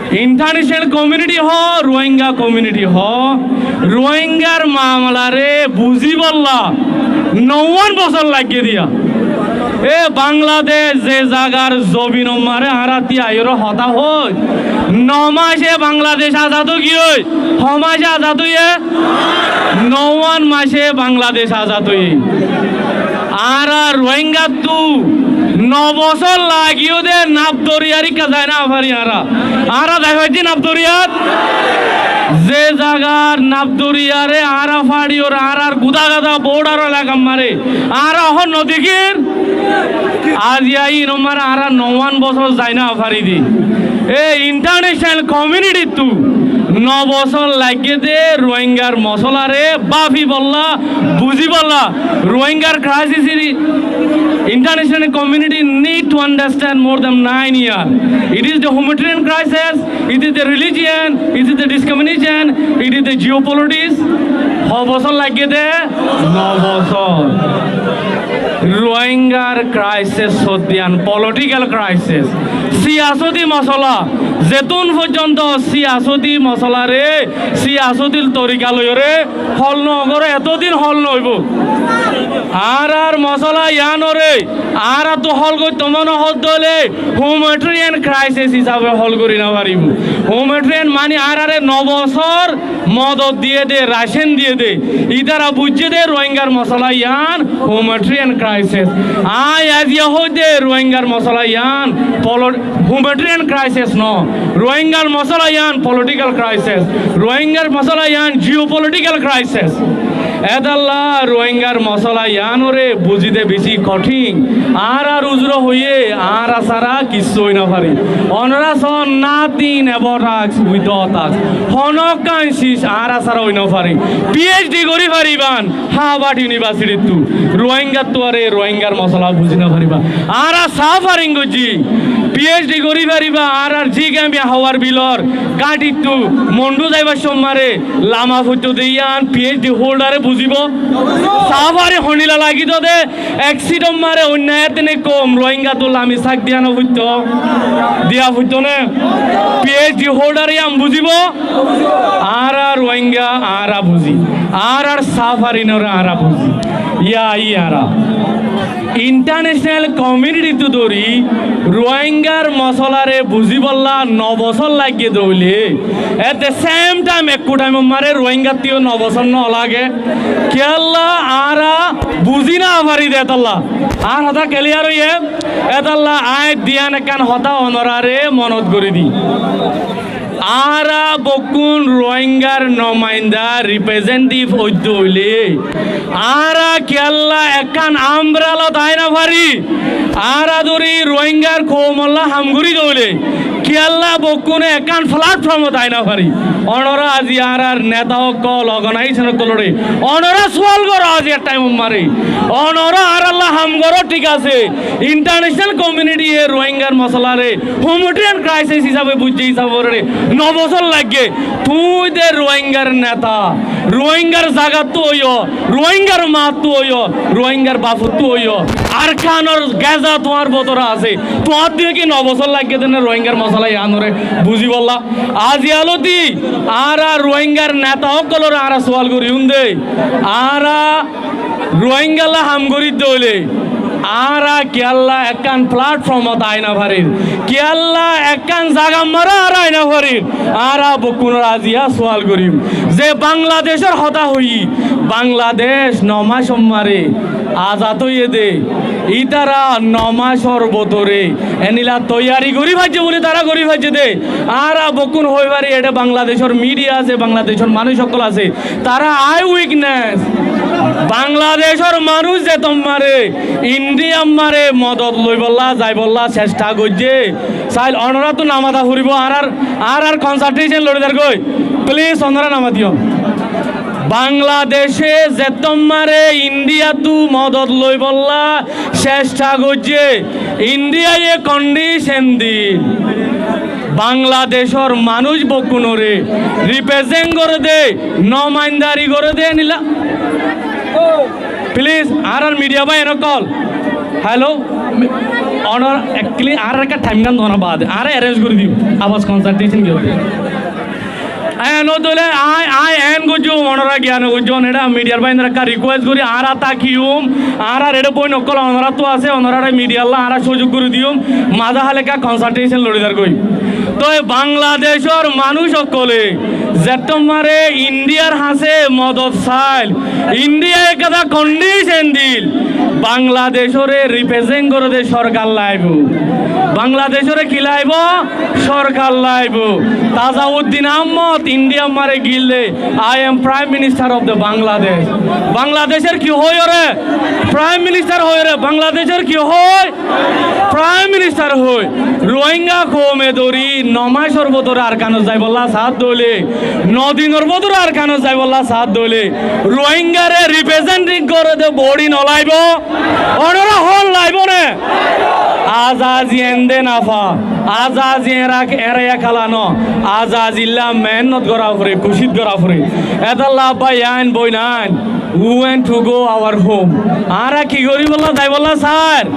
International community hoó, Ruáinga community hoó, Ruáingar mamalaré buzíbolla nouwan bosór laiggé diya. E Bangladec ze zagar zobinor mazé añára tíai aiyóre hotá hoói, no mace Bangladec azad ói giyói. Ho mace azad óiye? Nouwan mace Bangladec azad óiye. Añára Ruáingattu no bosór lagiyó dé Naf doriyar íkka zai no fari añára. Añára zai faijjí Naf doriyat? Ze zagar Naf doriyaré añára façiyóre añárar gudá gada border elakar mazé añára ehón no dekír. Aziya inor mazé añára nouwan bosór zai no fari dé. E international community ttu no bosór laiggé dé Ruáingar mosolaré báfibolla, buzíbolla. Ruáingar crisis is, international community need to understand more than nine year. It is the humanitarian crisis, it is the religion, it is the discrimination, it is the geopolitics. Ho bosór laiggé dé? No bosór. Ruáingar crisis hoddé political crisis. Siyasóti mosola, zetún foijjonto siyasóti mosolaré siyasóti torika loiyóre hol no goré, etodin hol no óibo. Añárar mosola yíanoré añárattú hol goittó mone hoódde óile humanitarian crisis hísabe hol gorí no faribó. Humanitarian mani añáráre no bosór modot diyé dé, racen diyé dé. Ítara buijjé dé Ruáingar mosola yían humanitarian crisis. Añí aziya hoóidde Ruáingar mosola yían polo-, humanitarian crisis no. Ruáingar mosola yían political crisis. Ruáingar mosola yían geopolitical crisis. Étalla Ruáingar mosola yiánoré buzíde bicí kothín. Añárar uzuró hoiyé, añára sára kissú ói nofarí. Onorá soón, nothing about us without us. Honókkan cic añára sára ói nofarí. P H D gorí faribán Harvard University ttú. Ruáingattú aré Ruáingar mosola buzí nofaribá. Añára suffering goijjí. P H D gorí faribá, añárar zigamiya hawar bilor káñtittú Mondhú zaibar cómmaré lama foitto de yían P H D holder e buzíbo. Suffering honila lagíto de, ek sitor maré oinno etnik koum Ruáingattú lami sák diya nofoitto, diya foitto né? P H D holder e yían buzíbo. Añára Ruáinga, añára buzí. Añárar suffering oré añára buzí. Yá, yí añára. International community ttú dóri Ruáingar mosolaré buzíbolla no bosór laiggé de óile, at the same time, ekku time ot maré Ruáingattú yó no bosór no lage. Kiyólla, añára buzí nofarí de étalla. Añár hotá clear óiye, étalla aññí diyan ekkán hotá onoráre monot gorí di. Añára bekkún Ruáingar nomainda, representative óidde óile, añára kiyólla ekkán umbrella ot aái nofarí? Añára dóri Ruáingar koumolla ham gorí de óile, kiyólla bekkúne ekkán platform ot aái nofarí? Onorá azi añárar neta ókkol, organization ókkoloré onorá sual goró aziyar time ot maré. Onorá añárálla ham goró, thík asé. International community ye Ruáingar mosolaré humanitarian crisis hísabe buijjé, hísabe oré no bosór laiggé. Tuñí de Ruáingar neta, Ruáingar zagattú óiyo, Ruáingar mattú óiyo, Ruáingar bafottú óiyo, Arkanor geza tuáñr bútore asé. Tuáñttú ki no bosór laiggé de né Ruáingar mosola yiánoré buzíbolla? Azi alóti añára Ruáingar neta ókkoloré añára sual goríyum de, añára Ruáingalla ham gorídde óile, añára kiyólla ekkán platform ot aái nofarír? Kiyólla ekkán zagar maré añára aái nofarír? Añára bekkúnoré aziya sual goríyum. Ze Bangladecór hotá hoiyí, Bangladec no mac ot maré azad óiye de, ítara no macor bútore enila toiyari gorí faijjé buli tará gorí faijjé de. Añára bekkún hoi farí, eçé Bangladecór media asé, Bangladecór manúic ókkol asé, tará eye witness. Bangladecór manúic zetót maré Indiyat maré modot loibolla zaibolla cestha goijjé, sail onoráttu namata foribó, añárar, añárar concentration lori zargói. Please, onorá namatiyo. Bangladece zetót maré Indiyattu modot loibolla cestha goijjé, Indiyaye condition dil. Bangladecór manúic bekkúnoré represent goré de, nomaindari goré de nila. Please, añárar media bái ókkol. Hello? Onor actually añárar ekka time gán dóna baade añára arrange gorí diyum. Abas concentration giyé de. Eén ódde óile aññí, aññí eén goijjum, onorá giyan goijjón, eçé mediar báinore ekká request gorí, añára tákiyum, añárar eçé bóin ókkol onoráttu asé, onoráre medialla añára sózug gorí diyum, mazé háli ekká concentration lori zargói. Toi Bangladecór manúic ókkolé zettót maré Indiyar hañsé modot sail, Indiyaye ekkán condition dil, Bangladecóre represent goré de sorkar laibo. Bangladecóre ki laibo? Sorkar laibo. Tazaudin Ahmod Indiyat maré gilde, "I am Prime Minister of the Bangladesh." Bangladecór ki hoói óre? Prime Minister hoói óre. Bangladecór ki hoói? Prime Minister hoói. Ruáinga koume dóri no macor bútore Arkanot zaibolla saádde óile, no dinor bútore Arkanot zaibolla saádde óile, Ruáingare representing goré de body no laibo? Onorá hoón, laibo né? Azazi ende nafa, azazi erak-, eraiya kala no, azazilla meénnot gorá foré, kucíc gorá foré. Étalla báiyain, bóinain, we want to go our home. Añára ki goríbolla zaibolla sair?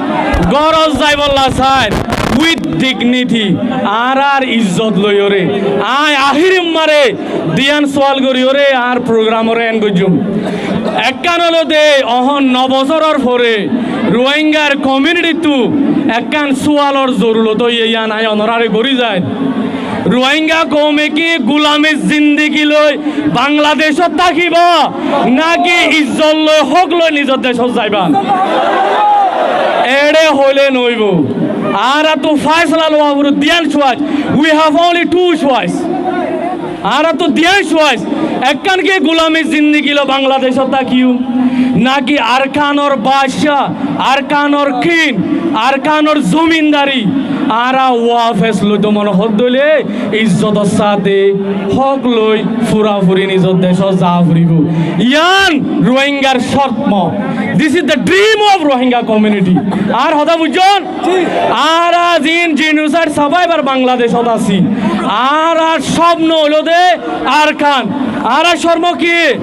Górot zaibolla sair. With dignity. Añárar izzot loiyóre. Aññí ahír maré diyan sual goríyóre añár program ore end goijjum. Ekkán óilde, ehón no bosóror fore Ruáingar community ttu ekkán sualor zorurot óiye, yián aññí onoráre gorí zair. Ruáinga koume ki gulamir zindigi loi Bangladecót tákiba, náki izzot loi, hók loi nizor decót zaiba? Eçé hoilé noóibo. Añáráttu fáisala lowa foribó, diyan choice. We have only two choice. Añára tu diyé cuwais, ekkán ki gulami zindigi loi Bangladecót tákiyum, náki Arkanor baccá, Arkanor king, Arkanor zomindari, añára wafes loito mone hoódde óile izzotor sáte hók loi furafuri nizor decót zaa foribó. Yián Rohingyar cótmo. This is the dream of Rohingya community. Añár hotá buijjón? Añára ziín genocide survivor Bangladecót así, añárar cópno óilde Arkan. Añárar cópno ki?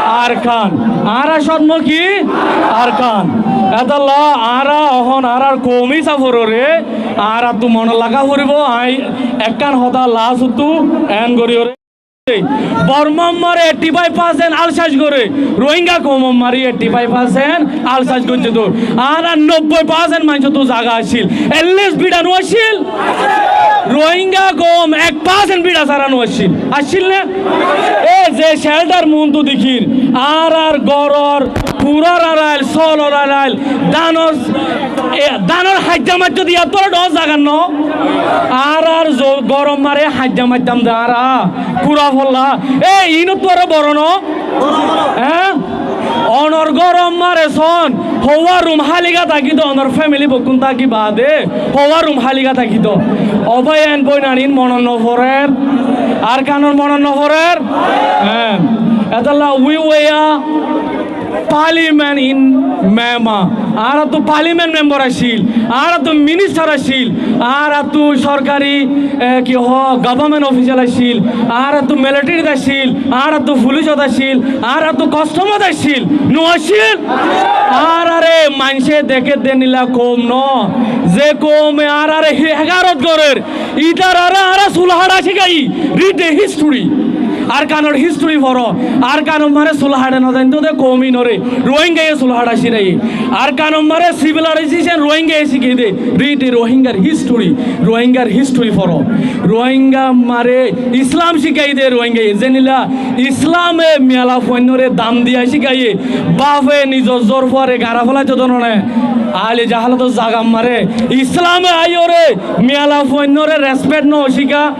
Arkan. Añárar cópno ki? Arkan. Étolla añára ehón añárar koumi safororé añárattú mone raká foribó. Añí ekkán hotá last ottu end goríyoré. Bormar mazé eighty five percent alcác goré, Rohingya koumor mazé eighty five percent alcác goijjé dé. Añárar nobboi percent maincóttu zaga accíl, at least bíça no accíl? Rohingya koum ek percent bíça sára no accíl, accíl né? E ze shelter muúntu dekír, añárar góror kurar arail, sólor arail, dánor, e, dánor haijja maijjó de yían tuáñra dhoóñr zaga no. Añárar zo-, góror mazé haijja maijjám de añára, kura folla. E, iínottu aró boro no? Eé? Onor góror mazé soón, houwá rum háliga tákito, onor family bekkún táki baade, houwá rum háliga tákito. Ó bái, en bóinain, iín monot no forer? Arkanor monot no forer? Eé. Étolla we were parliament in Myanmar. Añárattú parliament member accíl, añárattú minister accíl, añárattú sorkari, e, ki hoó, government official accíl, añárattú militaryt accíl, añárattú fulisot accíl, añárattú customot accíl, no accíl? Añárare maincé deké de endilla koum no, ze koume añárare he-, hekarot gorér, ítararé añára sul haçá cíkaiyí, read the history. Arkanor history foro. Arkanor mazé sul haçé no zainto de koum ínoré, Rohingyaye sul haçá cíkaiyé. Arkanor mazé civilization Rohingyaye cíkaiyé de, read the Rohingyar history. Rohingyar history foro. Rohingyar mazé Islam cíkaiyé de Rohingyaye. Zendilla Islame miyala fuainoré dam diya cíkaiyé. Bafe nizor zor fuare gara félai to dóno né. Ali jahalotor zagar mazé Islame aiyóre miyala fuainoré respect no cíka.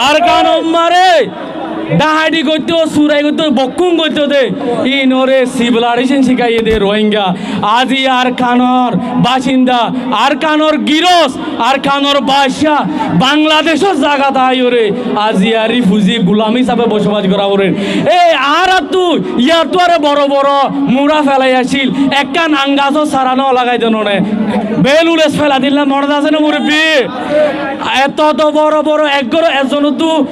Arkanor mazé dahadi goitto, surai goitto, bokkún goitto de, ínoré civilization cíkaiyé de Rohingya. Aijja Arkanor basinda, Arkanor giros, Arkanor baccá, Bangladecór zagat aiyóre aijja refugee, gulam hísabe bosobas gorá forer. E añárattú yáttu aró boro boro mura felai accíl, ekkán añgasór sara no lagai dóno né. Belulés felai dilla monot asé né, murubbi? Etó to boro boro ek gór, ekzonottú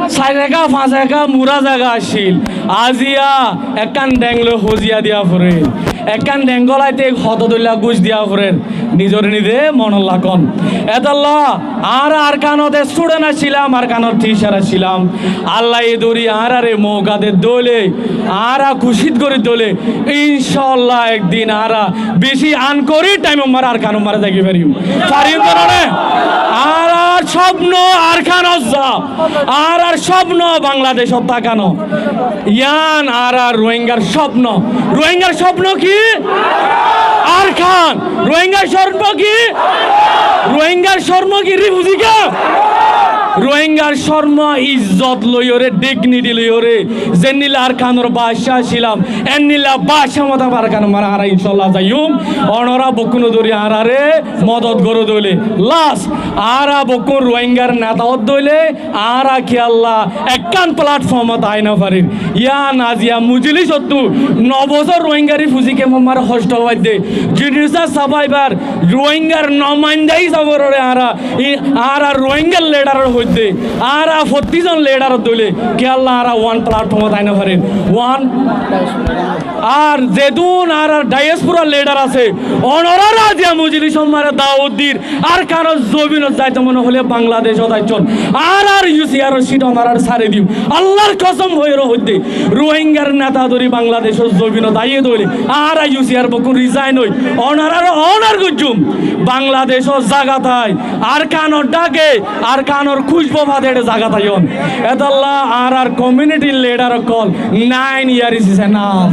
sair eká, fañs eká mura zaga accíl. Aijja ekkán dheng loi hoziya diya forer. Ekkán dheng golaite hoto dóilla guc diya forer. Nizoré nize monot rakón. Etolla añára Arkanot student accílam, Arkanot teacher accílam. Allaye dóri añárare mouka de dóile, añára kucíc gorí dóile, incáallah ekdin añára beci ankori thaimor mazé Arkanor mazé zai fariyum. Fariyum to no né? Añárar cópno Arkanot za, añárar cópno Bangladecót táka no. Yián añárar Rohingyar cópno. Rohingyar cópno ki? Arkan. Rohingyar cópno ki? Rohingyar cópno ki refugee ka? Rohingyar cópno izzot loiyóre, dignity loiyóre, zendilla Arkanor baccá accílam, endilla baccá mutabek Arkanor mazé añára incáallah zaiyum. Onora bokkúne dóri añárare modot goró dóile. Last, añára bokkún Rohingyar neta ódde óile, añára kiyólla ekkán platformot ai no farir. Yián aijja mujilisottú no bosór Rohingya refugee campor mazé hoctó faidde, genocide survivor, Rohingyar nomainda hísabe añára, i, añára Rohingyar leaderor hoidde, añára fottí zon leaderor dóile, kiyólla añára one platformot ai no farir? One. Ar zedún añárar diaspora leader asé, onorare aijja mujilisor mazé dawot dir, Arkanor zobinot zaito mone hoile Bangladecót aiccón. Añárar U C R or seat onoráre sári dim. Allar kosom hoiyóre hoidde, Rohingyar neta dóri Bangladecór zobinot aiyé dóile, añára U C R bokkún resign ói, onoráre honor goijjum. Bangladecór zagat ai, Arkanor dhake, Arkanor kuc Bófade eçé zaga táiyon. Etálla añárar community leader ókkol, nine years is enough.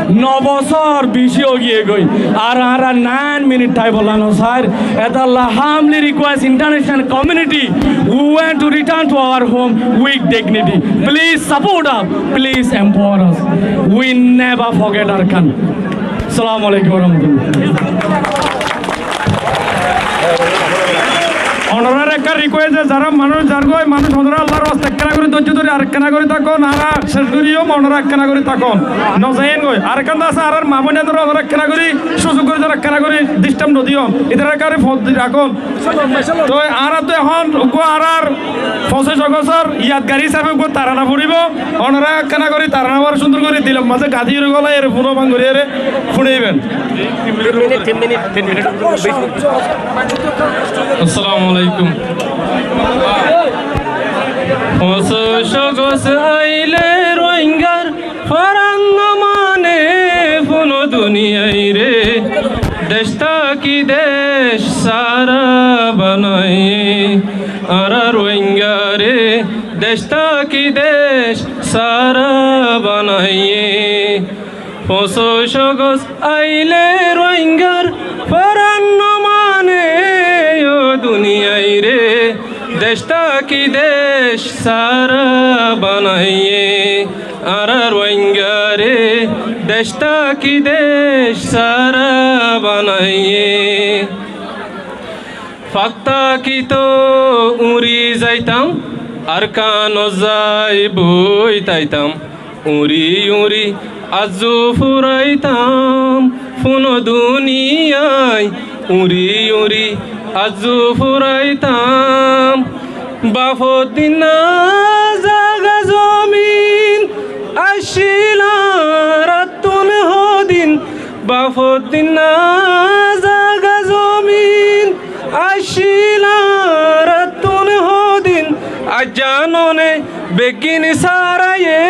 No bosór beci ói giyé goi. Ar añára nine minute time bolla no sair. Etálla humbly request international community, we want to return to our home with dignity. Please support us. Please empower us. We never forget Arakan. Assalamu alaikum warahmatullah. Onorar ekkán request, zará manúic zargói, manúic onorá Allar waste ekkána gorí dóijjo dóri, ar ekkána gorí tákon, añára céc gorí yóm, onorá ekkána gorí tákon. No zaiyén goi. Ar ekkán asé, añárar ma boináindoré onorá ekkána gorí, cúzuk gorí zará ekkána gorí disturb no diyon. Itará ekkána foóñti rakón. Toi añára to ehón uggúa añárar foñsíc ogostor yadgari hísafe uggúa tarana foribó. Onorá ekkána gorí tarana uore cúndor gorí dilor mazé gañdí gorí gólai ere fúno fán gorí ere fúnaiben. Tin minit, tin minit, tin minit. Assalamu alaikum. Foñsíc ogos aile Rohingyar foran no mane fúno duniyaire, dec táki dec sára banaiye. Añára Rohingyare dec táki dec sára banaiye. Foñsíc ogos aile Rohingyar foran no mane, ó duniyaire, dec táki dec sára banaiye. Añára Rohingyare dec táki dec sára banaiye. Fak tákito uñri zaitam, Arkanot zai boi taitam. Uñri uñri azzu furaitam, fúno duniyai. Uñri uñri azzu furaitam. Bafor dinna zaga zomin aiccíl añárattún hodin. Bafor dinna zaga zomin aiccíl añárattún hodin. Aijja none beggín sáraye,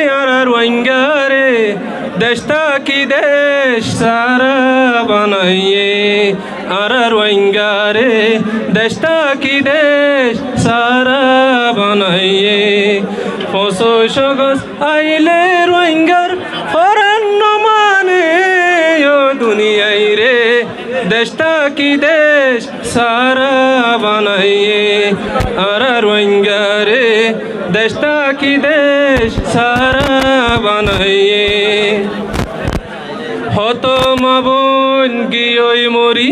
añára Rohingyare dec táki dec sára banaiye. Añára Rohingyare dec táki dec sára banaiye. Foñsíc ogos aile Rohingyar foran no mane, ó duniyaire, dec táki dec sára banaiye. Añára Rohingyare dec táki dec sára banaiye. Hoto ma boin giyói mori,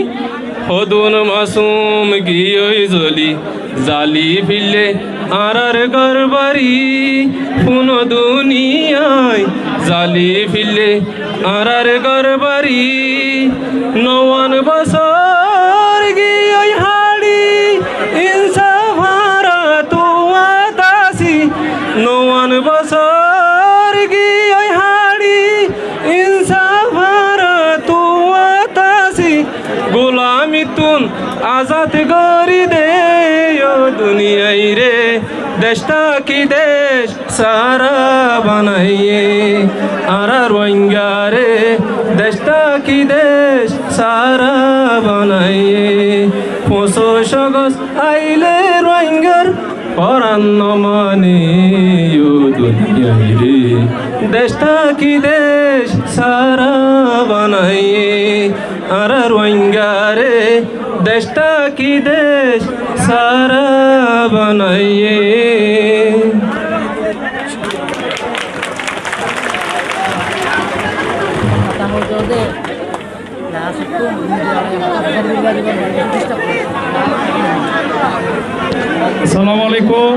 hodún masum giyói zoli. Zali fille añárar górbari, fúno duniyai. Zali fille añárar górbari. Nouwan bosór giyói hári, insaf añára tuwat así. Nouwan bosór giyói hári, insaf añára tuwat así. Gulamittún azad gorí de, ó duniyaire, dec táki dec sára banaiye. Añára Rohingyare dec táki dec sára banaiye. Foñsíc ogos aile Rohingyar foran no mane, ó duniyaire, dec táki dec sára banaiye. Añára Rohingyare dec táki dec sára banaiye. Assalamu alaikum.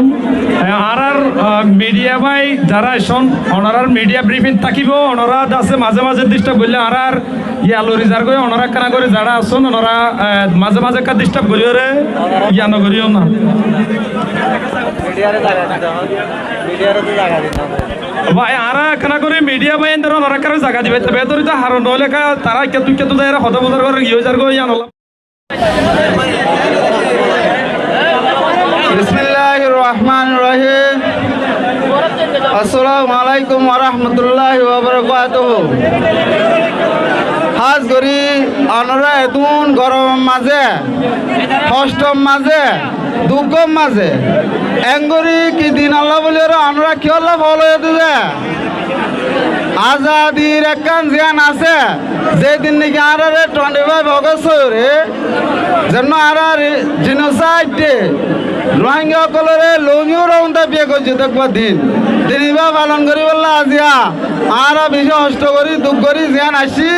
E, añárar, a, media bái zará aiccón, onorar media briefing tákibo, onorá dase mazé mazé disturb goille añárar yián lori zargói, onorá ekkána gorí zará aiccón, onorá, e, mazé mazé ekká disturb goríyore, yián no goríyo na. Bái, añára ekkána gorí media bái endóre onorá ekkána zaga diba, te betor ita haron noóile ekká tará ekká tuikká tu zaiyóre hotá buzar gorí giyói zargói, yián olla. Bismilláhir Rohmánir Rohím. Assalamu alaikum wa rahmatulláhi wa barakátuhu. Hás gorí onorá edún goromor mazé, hostor mazé, Dukkór mazé. Engorí ki din olla buli ore onora kiyólla fol óiye de ze? Azadir ekkán ziyán asé, ze din niki añárare twenty five August óiye re, zenno añárar genocide de Rohingya ókkolore loumiyóre unda biye goijjé de ekkán din. Din ibá falon goríbolla aziya añára beci hosto gorí, duk gorí ziyán aiccí,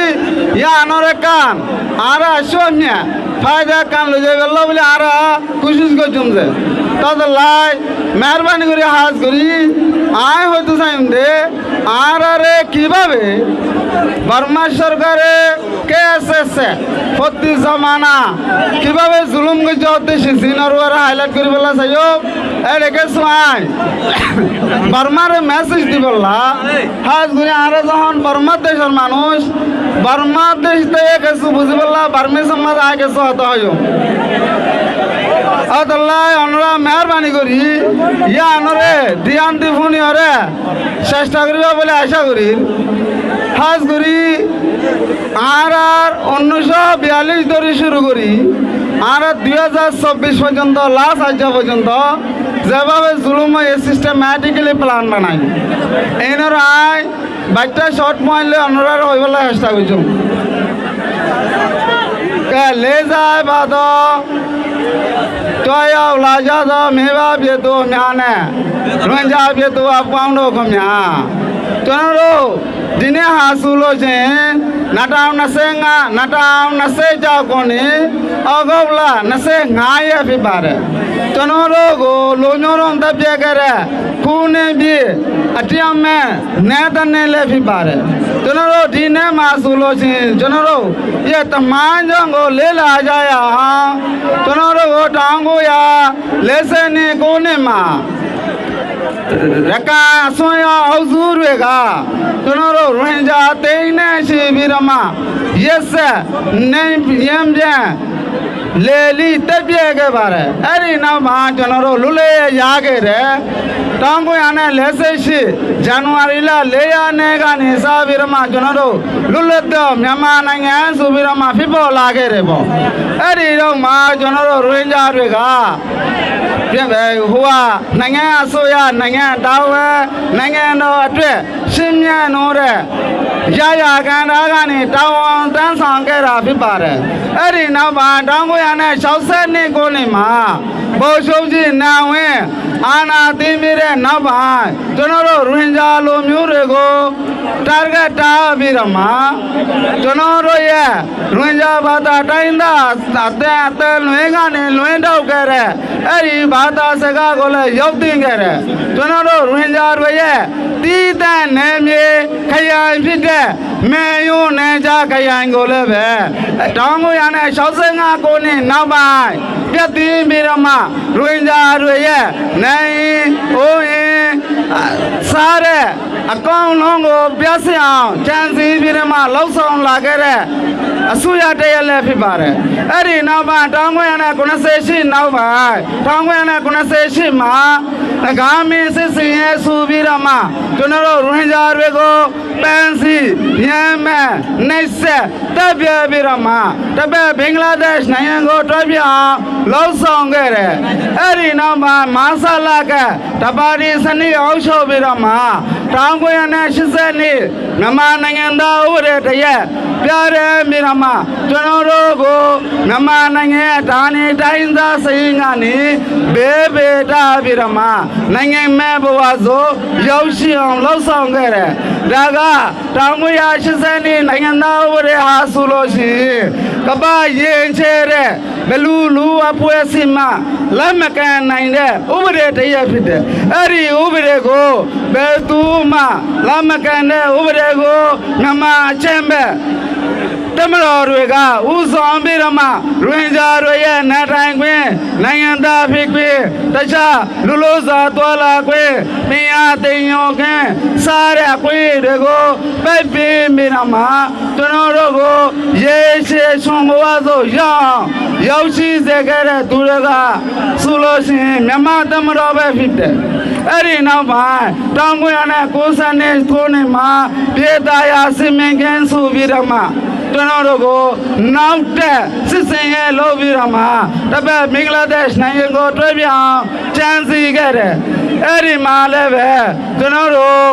yíanor ekkán añára aiccó amiya faida ekkán loi zaibolla buli añára kucíc goijjum ze. Todollá meérbani gorí hás gorí aññí hoitó saiyum de, añárare kibábe Bormar sorkare K S S A fottí zomana kibábe zulum goijjé hoddé sizinor uore hailait goríbolla saiyó. Ére kessú aññí Bormare mesej dibolla, hás gorí añára zehón Bormar decór manúic, Bormar dec táiye kessú buzíbolla, Bormar sommaze aññí kessú hotá hoiyúm. Ótolla onora meérbani gorí yíanore diyan di fúniyore cesta goríba buli acá gorír. Hás gorí añárar unnic cót biyallic dóri cúru gorí añárar dui házar sobbic foijjonto, last aijja foijjonto zebábe zulum óiye, systematically plan banai, einor aññí baiththá short point loi onorare hoibolla cesta goijjum. Ke lezai bado Toiyau laja do meba bietu miane, Rohingya bietu apuang do komia. Tonoro dine hasu lo se, natau nase nga, natau nase jau koni, ogobla nase nga ye fi bare. Tonoro go lo nyoro nda biegere, kune bi, atiame, ne tane le fi bare. Tonoro dine masu lo se, tonoro ye taman jongo le la jaya. Tonoro go tangu ya, lese ni kuni ma. Reka soya auzur wega. Tonoro Rohingya teine si birama. Yese ne yem je. Leli te biege bare. Eri na ma tonoro lule ya gere. Tangu yane lese si January la leya ne gani sa birama tonoro. Lulleddom yama nange subirama fibo lage rebo. Eri rok ma jonoro Rohingya rega. Hua nange asuya nange dawe nange no atwe simye nore. Yaya ganda gani tawon tan sangkera fibare. Eri na ba dangu yane sausen ni goni ma. Bo souji nawe ana timire na ba. Jonoro Rohingya lo myurego. Target ta birama. Tonoro ye Rohingya bata tainda ate ate luengani luendau kere. Eri bata sega gole yobdin kere. Tonoro Rohingya roye tita nemye kayai fite meyu neja kayai gole be. Tongu yane sausenga koni nabai. Biati birama Rohingya roye nei oi sare. Akong nongo biasi aw, chansi birema lausong lagere. Asuya teyele fibare. Eri naba tango yana kuna seshi naba. Tango yana kuna seshi ma. Nagami sisi ye subirama. Tunaro Rohingya rego pensi yeme nese. Tabiya birama, tabiya Bangladesh nayango tabiya lausongere. Eri namba masala ke tabari sani auso birama. Tangu yane shiseni nama nangenda ure taye. Pyare birama, tonoro go nama nange tani tainza singani. Bebe ta birama, nange me bawazo yaushi lausongere. Daga Tangu ya shiseni nangenda ure hasulo shi. Kaba yen chere belulu apue sima. Lamaka nainde ure te ya fide. Eri ure go betuma lamaka ne ure go nama chembe. Tamaro ruega uzon birama Rohingya roye na tangwe nangenda fikwi tacha. Lulu za tuala kwe, miya teño ke, sare akwe rego, pepi mirama, tonoro go, ye she shongo wazo ya, yaushi zegere turega, sulo shi, mema tamro be fite. Eri na bai, tangu yane kusane tuni ma, pieta ya simengen su birama. ကျွန်တော်တို့ကို နောက်ထပ် စစ်ဆင်ရေးလုပ်ပြီးတော့မှ တစ်ဖက် ဘင်္ဂလားဒေ့ရှ်နိုင်ငံကို ထွက်ပြေးအောင် ကြံစည်ခဲ့တယ်။ အဲ့ဒီမှာလည်းပဲ ကျွန်တော်တို့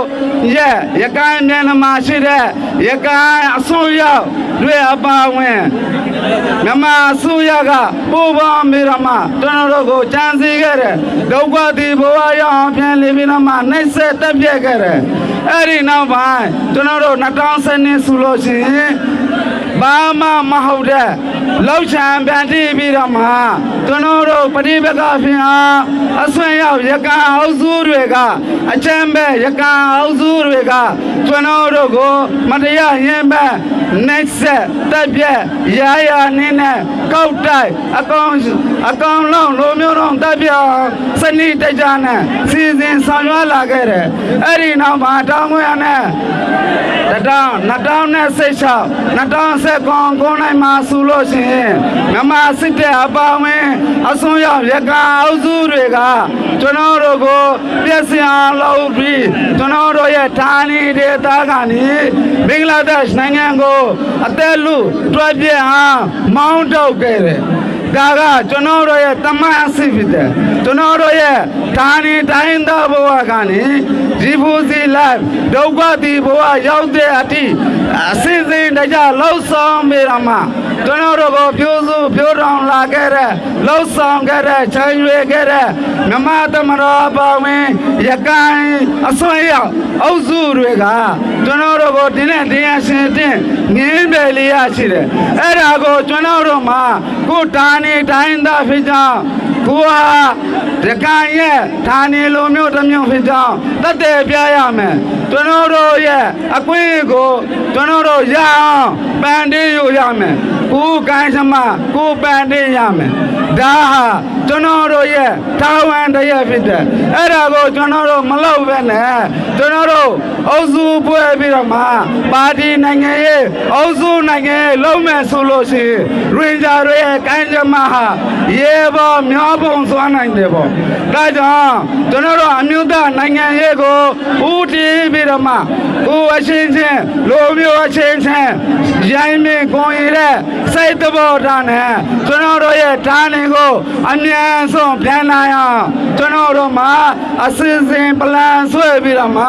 ရဲ့ ရခိုင်ပြည်နယ်မှာရှိတဲ့ ရခိုင်အစွန်းရောက်တွေအပါအဝင် မြန်မာအစိုးရက ပူးပေါင်းပြီးတော့မှ ကျွန်တော်တို့ကို ကြံစည်ခဲ့တယ်။ ဒုက္ခသည်ဘဝရောက်အောင် ပြန်လည်ပြီးတော့မှ နှိပ်စက်သတ်ဖြတ်ခဲ့တယ်။ အဲ့ဒီနောက်ပိုင်း ကျွန်တော်တို့ နှစ်ထောင်ဆယ့်နှစ် ဆိုလို့ရှိရင် ဘာမှမဟုတ်တဲ့ လုပ်ကြံဖန်တီးပြီးတော့မှ ကျွန်တော်တို့ ပဋိပက္ခဖြစ်အောင် အစွန်းရောက် ရခိုင်အုပ်စုတွေက အကြမ်းဖက် ရခိုင်အုပ်စုတွေက ကျွန်တော်တို့ကို မတရားညှဉ်းပန်း နှိပ်စက် သတ်ဖြတ် ရရာနည်းနဲ့ ကောက်တိုက် အကောင် အကောင်လုံး လူမျိုးတုံးသတ်ဖြတ်အောင် စနစ်တကျနဲ့ စီစဉ်ဆောင်ရွက်လာခဲ့တယ်။ အဲ့ဒီနောက်မှာ ထောင်ကိုးရာနဲ့ တစ်ထောင် နှစ်ထောင်နဲ့ဆယ့်ခြောက် နှစ်ထောင်ဆယ့်ကိုး ကိုးနှစ်မှာဆိုလို့ရှိရင် မြန်မာစစ်တပ်အပါအဝင် အစွန်းရောက် ရခိုင်အုပ်စုတွေက ကျွန်တော်တို့ကို ပျက်စီးအောင်လုပ်ပြီး ကျွန်တော်တို့ရဲ့ ဌာနေဒေသကနေ ဘင်္ဂလားဒေ့ရှ်နိုင်ငံကို အသက်လု ထွက်ပြေးအောင် မောင်းထုတ်ခဲ့တယ်။ ဒါက ကျွန်တော်တို့ရဲ့ သမိုင်းအဆင့်ဖြစ်တယ်။ ကျွန်တော်တို့ရဲ့ ဌာနေတိုင်းရင်းသားဘဝကနေ refugee life ဒုက္ခသည်ဘဝ ရောက်တဲ့အထိ အစီအစဉ်တကျ လုပ်ဆောင်ပြီးတော့မှ ကျွန်တော်တို့ကို ပြုစုပျိုးထောင်လာခဲ့တဲ့ လုပ်ဆောင်ခဲ့တဲ့ ချိန်ရွယ်ခဲ့တဲ့ မြန်မာ့တပ်မတော်အပါအဝင် ရခိုင်အစွန်းရောက်အုပ်စုတွေက ကျွန်တော်တို့ကို ဒီနေ့ဒီအချိန်ထိ ငြင်းပယ်လျက်ရှိတယ်။ အဲ့ဒါကို ကျွန်တော်တို့မှာ ကိုယ့်ဌာနေတိုင်းရင်းသားဖြစ်ကြောင်း၊ ကိုယ်ဟာ ရခိုင်ရဲ့ ဌာနေလူမျိုးတစ်မျိုးဖြစ်ကြောင်း သက်သေပြရမယ်။ ကျွန်တော်တို့ရဲ့ အခွင့်အရေးကို ကျွန်တော်တို့ရအောင် ဖန်တီးယူရမယ်။ ကိုယ့်ကံကြမ္မာ ကိုယ်ဖန်တီးရမယ်။ ဒါဟာ ကျွန်တော်တို့ရဲ့ တာဝန်တစ်ရပ်ဖြစ်တယ်။ အဲ့ဒါကို ကျွန်တော်တို့ မလုပ်ဘဲနဲ့ ကျွန်တော်တို့ အုပ်စုဖွဲ့ပြီးတော့မှ ပါတီနိုင်ငံရေး၊ အုပ်စုနိုင်ငံရေး လုပ်မယ်ဆိုလို့ရှိရင် ရိုဟင်ဂျာတွေရဲ့ ကံကြမ္မာဟာ ရေပေါ်မျောပုံသွားနိုင်တယ်ပေါ့။ ဒါကြောင့် ကျွန်တော်တို့ အမျိုးသားနိုင်ငံရေးကို ဦးတည်ပြီးတော့မှ ကိုယ်အချင်းချင်း၊ လူမျိုးအချင်းချင်း ယိမ်းယိမ်း ဂုဏ်ယူတဲ့ စိတ်သဘောထားနဲ့ ကျွန်တော်တို့ရဲ့ ဌာနေကို အမြန်ဆုံး ပြန်နိုင်အောင် ကျွန်တော်တို့မှာ အစီအစဉ် plan ဆွဲပြီးတော့မှ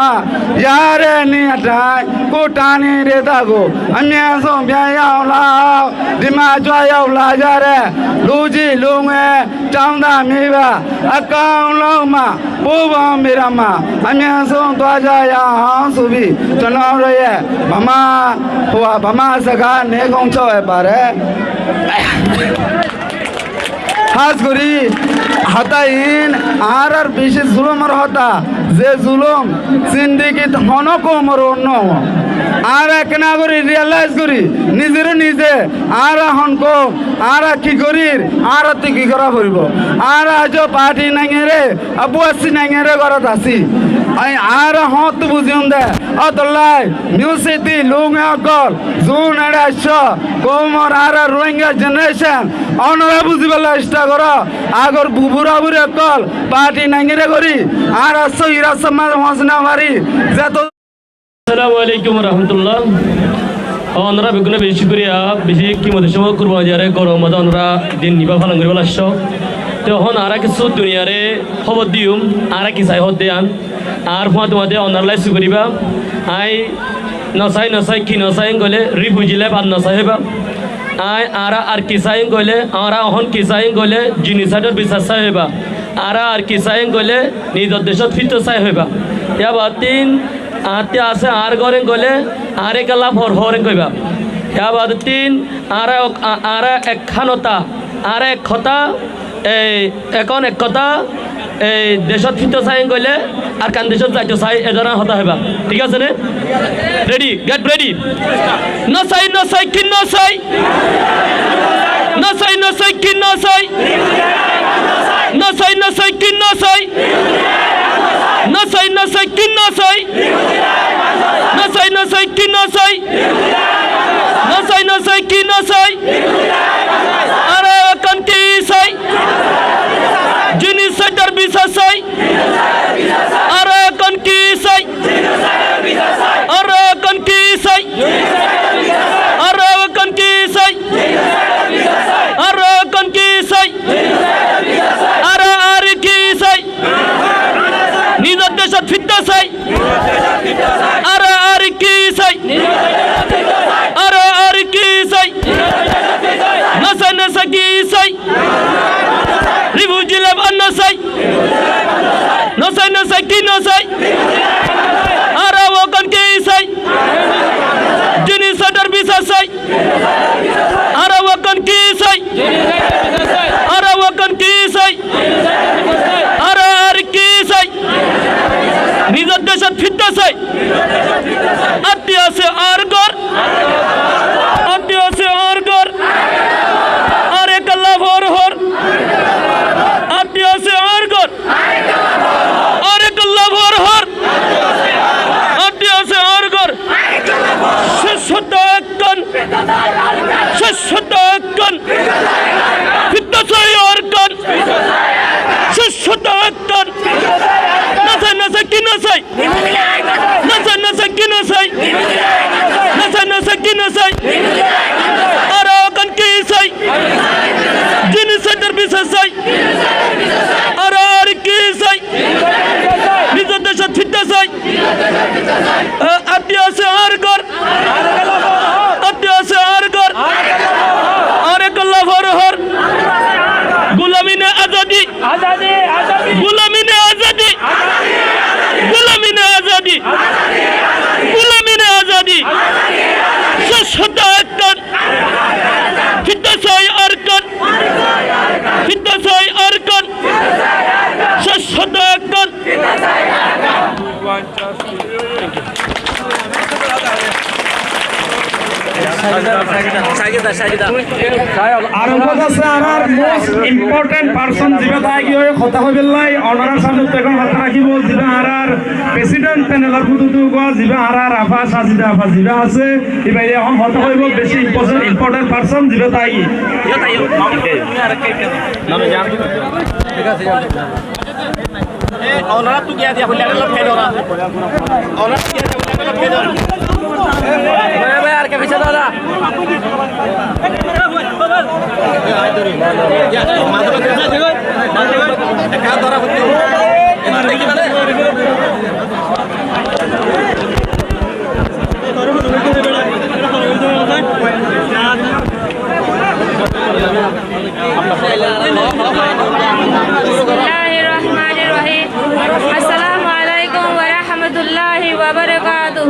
ရတဲ့နည်းအတိုင်း ကိုယ့်ဌာနေဒေသကို အမြန်ဆုံး ပြန်ရောက်လာအောင် ဒီမှာ ကြွရောက်လာကြတဲ့ လူကြီးလူငယ် ကျောင်းသားမိဘ အကုန်လုံးမှ ပူးပေါင်းပြီးတော့မှ အမြန်ဆုံး သွားကြရအောင်ဆိုပြီး ကျွန်တော်တို့ရဲ့ ဗမာ ဟိုဟာ ဗမာစကား နိဂုံးချုပ်ရပါတယ်။ Hás gorí hotá iín añárár bicí zulúmor hotá, ze zulúm zindigit honó koumor uore no ó. Añára ekkená gorí realize gorí, nizeré nize, añára hon koum, añára ki gorír, añáráttu ki gorá foribó. Añára aijjó party naiyeré, abuassi naiyeré górot así. Añí añára hoóñttu buziyum dé, ótollá New City luuñge ókkol, zuún eçé aiccó, koumor añára Rohingya generation, ónora buzibálla cesta goró, agor bu-, burá-buri ókkol, party naiyeré gorí, añára sóhi rasta mazé foóñsi no farí, zeto Assalamu alaikum warahmatullah. Ónora beggúne bicí cúkuriya, bicí kimoti cómot kurbani diyaré, goromor modé ónora din ibá falon goríbolla aiccó. Te ehón añára kessú duniyaré hóbor diyum, añára ki sai hoódde yián. Añár fúañti fúañti ónora lái cúkuribá. Aññí nosai, nosai, ki nosai hoilé, refugee life ar nosai hoibá. Aññí añára ar ki sai hoilé, añára ehón ki sai hoilé, genocide or bisar sai hoibá. Añára ar ki sai hoilé, nizor decót fitto sai hoibá. Yábattún añáttu asé añár gór hoilé, añáre kiyólla for hoór hoibá. Yábattún añára ok-, a-, añára ek hánota, añára ek hotá, ei, ehón ek hotá, ei decót fitto sai hoilé, Arkan decót zaito sai, e dóron hotá hoibá. Thík asé né? Ready? Get ready. Nosai, nosai, ki nosai? Nosai, nosai, ki nosai? Nosai, nosai, ki nosai? Nosai, nosai, ki nosai? Nosai, nosai, ki nosai? Nosai, nosai, ki nosai? Añára ehón ki sai? Genocide or bisar sai? Añára ehón ki sai? Añára ehón ki sai? Añára ehón Nasai ki sai? Refugee life ar nasai? Nasai, nasai ki nasai? Añára wokon ki sai? Genocide or bisar sai? Añára wokon ki sai? Añára wokon ki sai? Añára ar ki sai? Nizor decot fitta sai. Atti asé añár gór. Atti asé añár gór. Añára ekalla fór hór. Atti asé añár gór. Añára ekalla fór hór. Atti asé añár gór. Céc hoto ekkán. Céc hoto ekkán. Fitta sai Arkan. Céc hoto ekkán. Nasai, nasai ki nasai? Nasai, nasai ki nasai? Nasai, nasai ki nasai? Añára wokon ki sai? Genocide or bisar sai? Añára ar ki sai? Nizor decot fitta sai. Atti asé añár gór. Atti asé añár gór. Añára ekalla fór hór. Gulami né azadi? Azadi, azadi. Gulami né azadi? Gulami né azadi? Gulami né azadi? Céc hoto ekkán. Fitta sai Arkan. Fitta sai Arkan. Céc hoto ekkán. Ar uggwá asé añárar most important person, zibá táki ói hotá hoibálla, onorar samne ekkán hotá rakíbo, zibá añárar president panel or bútottú uggwá, zibá añárar afa, Sajida afa zibá asé, ibá ehón hotá hoibo, beci important, important person zibá táki. بسم الله الرحمن الرحيم. السلام عليكم ورحمة الله وبركاته.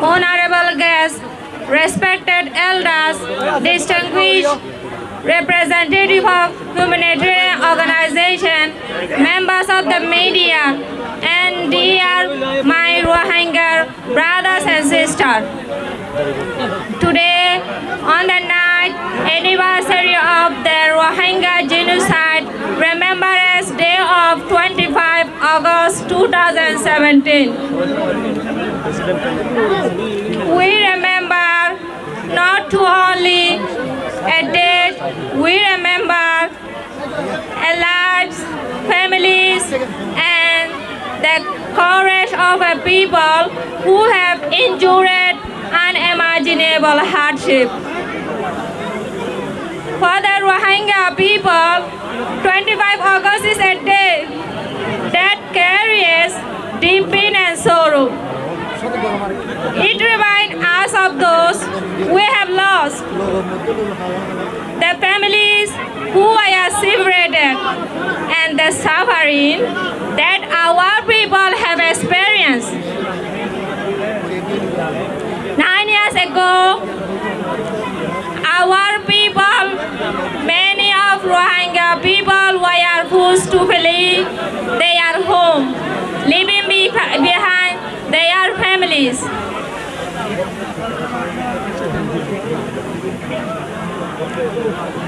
Honorable guests, respected elders, distinguished representative of humanitarian organization, members of the media, and dear my Rohingya brothers and sisters. Today, on the ninth anniversary of the Rohingya genocide, Remembrance Day of twenty-five August two thousand seventeen, we remember not only a date, we remember a lives, families, and the courage of a people who have endured unimaginable hardship. For the Rohingya people, twenty-five August is a day that carries deep pain and sorrow. It reminds us of those we have lost, the families who were separated, and the suffering that our people have experienced. Nine years ago, our people, many of Rohingya people were forced to flee their home, leaving be-, behind their families,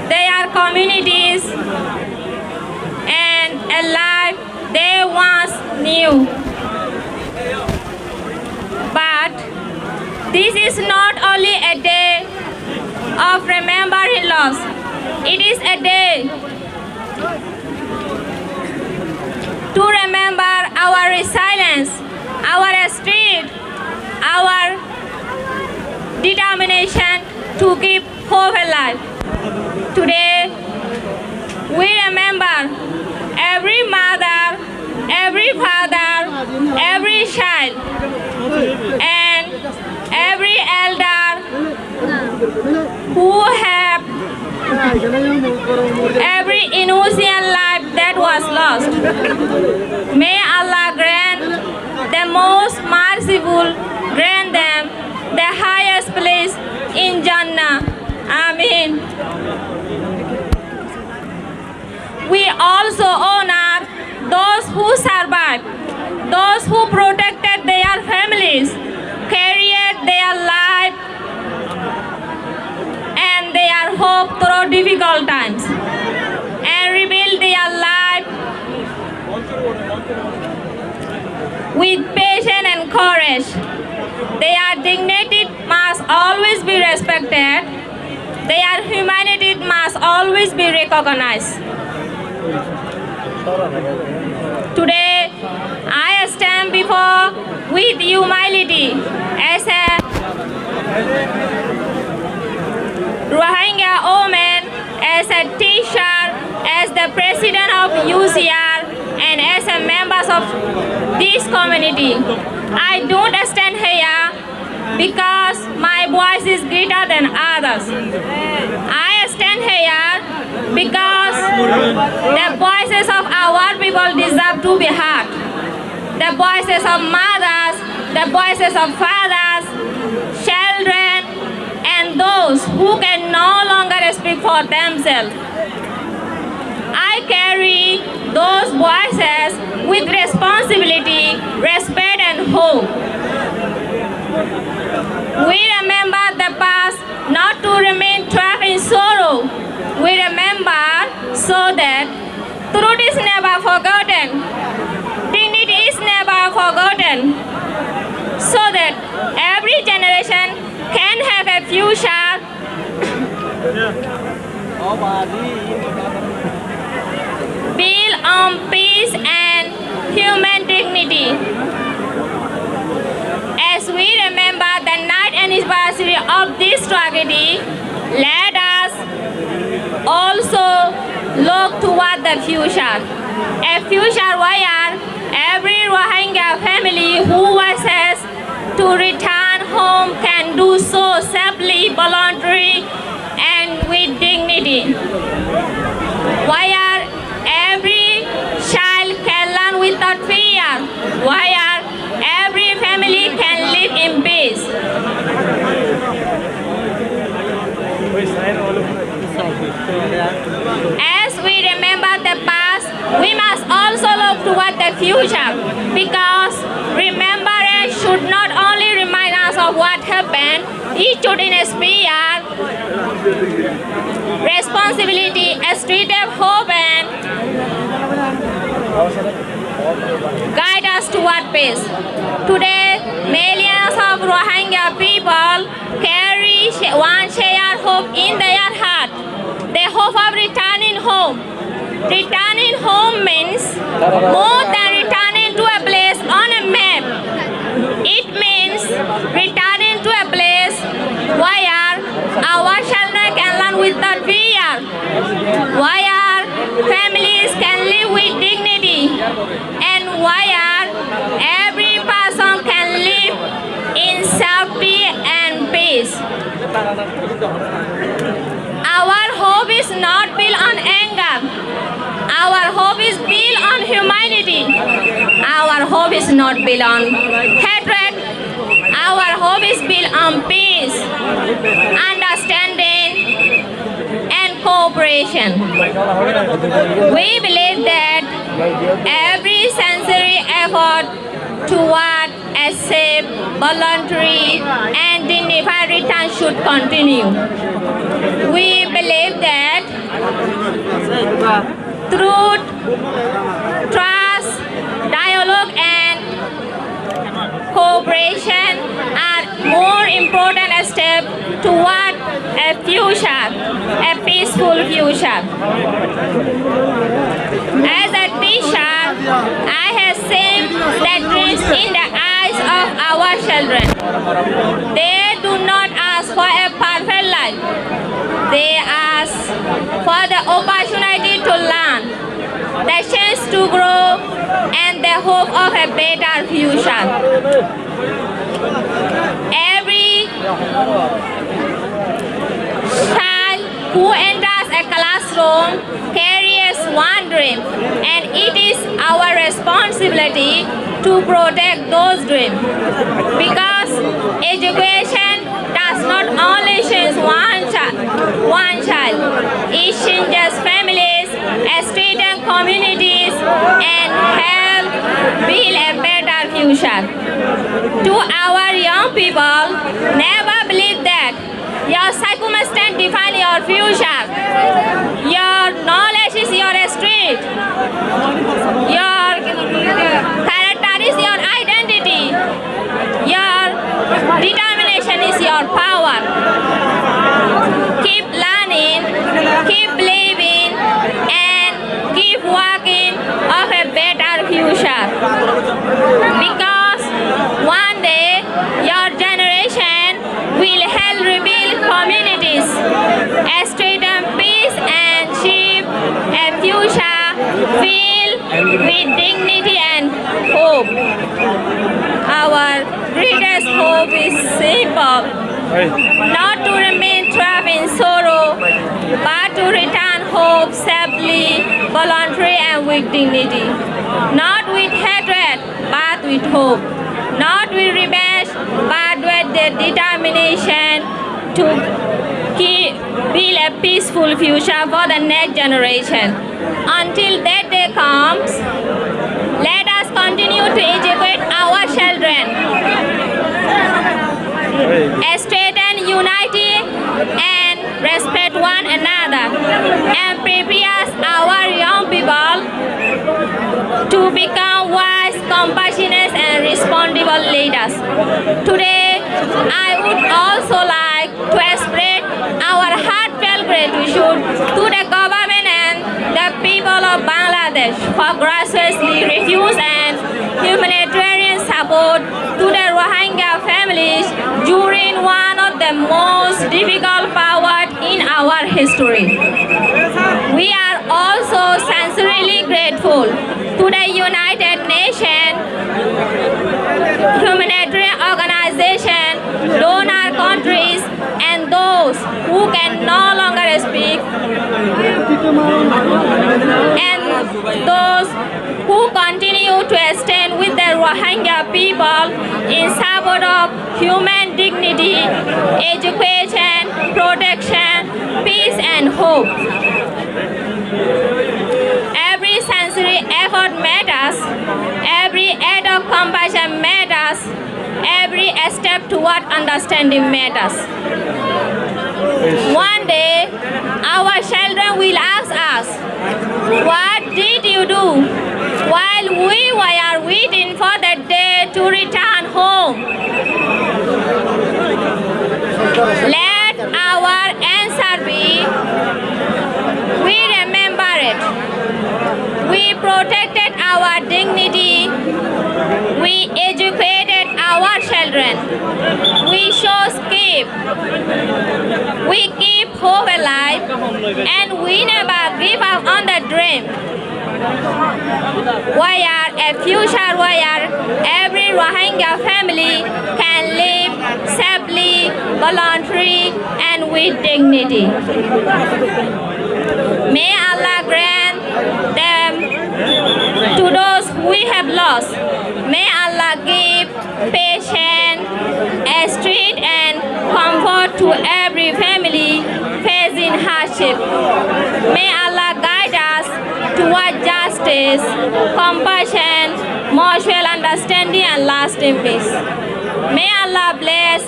their communities, and a life they once knew. But this is not only a day of remembering loss, it is a day to remember our resilience, our strength, our determination to keep hope alive. Today, we remember every mother, every father, every child, and every elder who have every innocent life that was lost. May Allah grant the most merciful, grant them the highest place in Jannah. Ameen. We also honor those who survived, those who protected their families, carried their life and their hope through difficult times, and rebuilt their life with patience and courage. Their dignity must always be respected. Their humanity must always be recognized. Today, I stand before with humility as a Rohingya woman, as a teacher, as the president of U C R, and as a members of this community. I don't stand here because my voice is greater than others. I stand here because the voices of our people deserve to be heard. The voices of mothers, the voices of fathers, children, and those who can no longer speak for themselves. I carry those voices with responsibility, respect, and hope. We remember the past not to remain trapped in sorrow. We remember so that truth is never forgotten, dignity is never forgotten, so that every generation can have a future built on peace and human dignity. As we remember the ninth anniversary of this tragedy, let us also look toward the future. A future where every Rohingya family who wishes to return home can do so safely, voluntarily, and with dignity. Where every child can learn without fear. Where every family can live in peace. As we remember the past, we must also look toward the future, because remembrance should not only remind us of what happened, it should inspire responsibility, strengthen hope, and guide us toward peace. Today, millions of Rohingya people carry sh-, one shared hope in their heart, the hope of returning home. Returning home means more than returning to a place on a map. It means returning to a place where our children can learn without fear, where families can live with dignity, and where every person can live in safety and peace. Our hope is not built on anger. Our hope is built on humanity. Our hope is not built on hatred. Our hope is built on peace, understanding, and cooperation. We believe that every sincere effort toward a safe, voluntary, and dignified return should continue. We believe that truth, trust, dialogue, and cooperation are more important steps toward a future, a peaceful future. As a teacher, I have seen the dreams in the eyes of our children. They do not ask for a perfect life. They ask for the opportunity to learn, the chance to grow, and the hope of a better future. Every carries one dream, and it is our responsibility to protect those dreams. Because education does not only change one chi-, one child, it changes families, strengthens communities, and help build a better future. To our young people, never believe that your circumstance define your future. Your knowledge is your strength. Your character is your identity. Your determination is your power. Keep learning, keep believing, and keep working of a better future. Because one day your generation will help rebuild communities, strengthen peace, and shape a future filled with dignity and hope. Our greatest hope is simple, not to remain trapped in sorrow, but to return hope safely, voluntarily, and with dignity. Not with hatred, but with hope. Not with revenge, but with the determination to keep, build a peaceful future for the next generation. Until that day comes, let us continue to educate our children, strengthen unity, and respect one another, and prepares our young people to become wise, compassionate, and responsible leaders. Today, I would also like to express our heartfelt gratitude to the government and the people of Bangladesh for graciously refuse and humanitarian support to the Rohingya families during one of the most difficult periods in our history. We are also sincerely grateful to the United Nations, humanitarian organization, donor countries, and those who can no longer speak, and those who continue to stand with the Rohingya people in support of human dignity, education, protection, peace, and hope. Every sincere effort matters, every act of compassion matters, every step toward understanding matters. One day, our children will ask us, "What did you do while we were waiting for the day to return home?" Let our answer be, "We remember it. We protected our dignity. We educated our children. We chose keep. We keep hope alive, and we never give up on the dream." Where a future where every Rohingya family can live safely, voluntarily, and with dignity. May Allah grant them to those we have lost. May Allah give patience, strength, and comfort to every family facing hardship. May Allah guide us toward justice, compassion, mutual understanding, and lasting peace. May Allah bless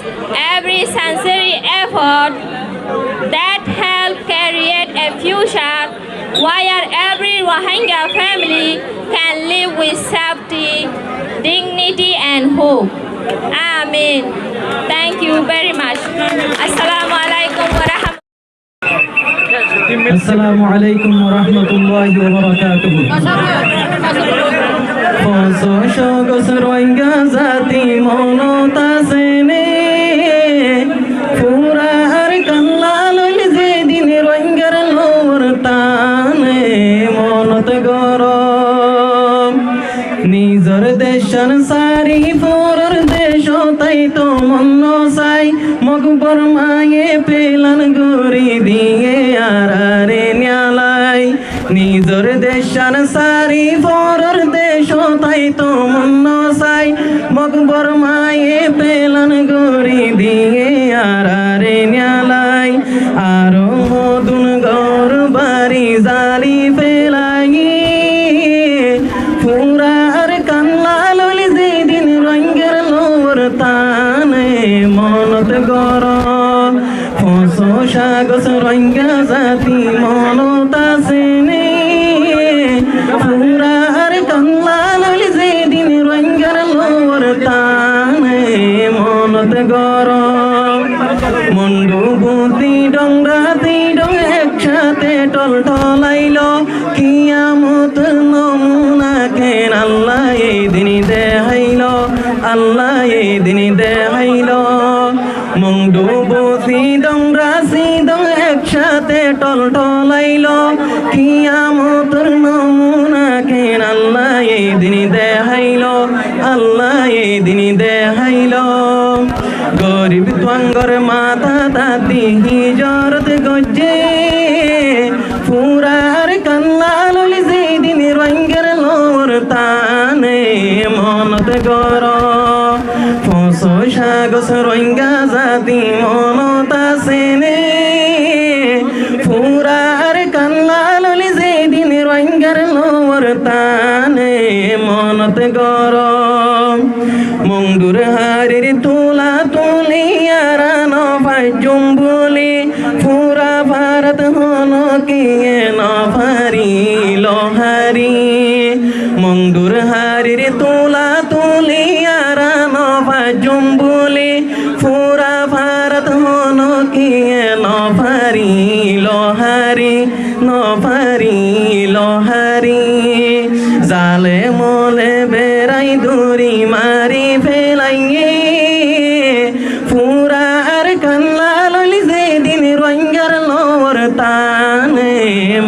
every sincere effort that help create a future where every Rohingya family can live with safety, dignity, and hope. Amin. Thank you very much. Assalamu alaikum wa rahmatullahi. Assalamu alaikum wa rahmatullahi wa barakatuhu. Foñsóic gos Rohingya zati monot asé né? Fura Arkan loi zedin Rohingyar lobor tane monot goró. Nizor decán sári foror decót aitó mon no sai. Mog Bormaye pelan gorí diyé añáráre niyalai. Cán sári forór decót aitó mon no sai, Mog Bormaye pelan gorí diyé añáráre niyalai, aró hodún gór bari zali felaiyé. Fura Arkan lal óil zedin Rohingyar lóor tane monot goró, Foñsó cagos Rohingya zati monot asé né? Fura Arkan lal óil zedin Rohingyar lóor tane monot goró. Mondu Buti Dong Rati Dong ek cáte tol tolailó, kiyamotor nomuna ken Allaye din dehailó, Allaye din dehailó. Mongdu Busi Dong Rasi Dong ek cáte tol tolailó, kiyamotor nomuna ken Allaye din dehailó, Allaye din dehailó. Gorib tuangor matát adi hijorot goijjé, Fura Arkan lal óil zedin Rohingyar lóor tane monot goró, Foñsó cagos Rohingya zati monot asé né? Fura Arkan lal óil zedin Rohingyar lóor tane monot goró. Mongdur harir tula tuli añára no faijjum buli, Fura farat hono kiye no fariló hari. Mongdur harir tula tuli añára no faijjum buli, Fura farat hono kiye no fariló hari, no fariló hari. Zale mole berai duri mari felaiyé, Fura Arkan lal óil zedin Rohingyar lóor tane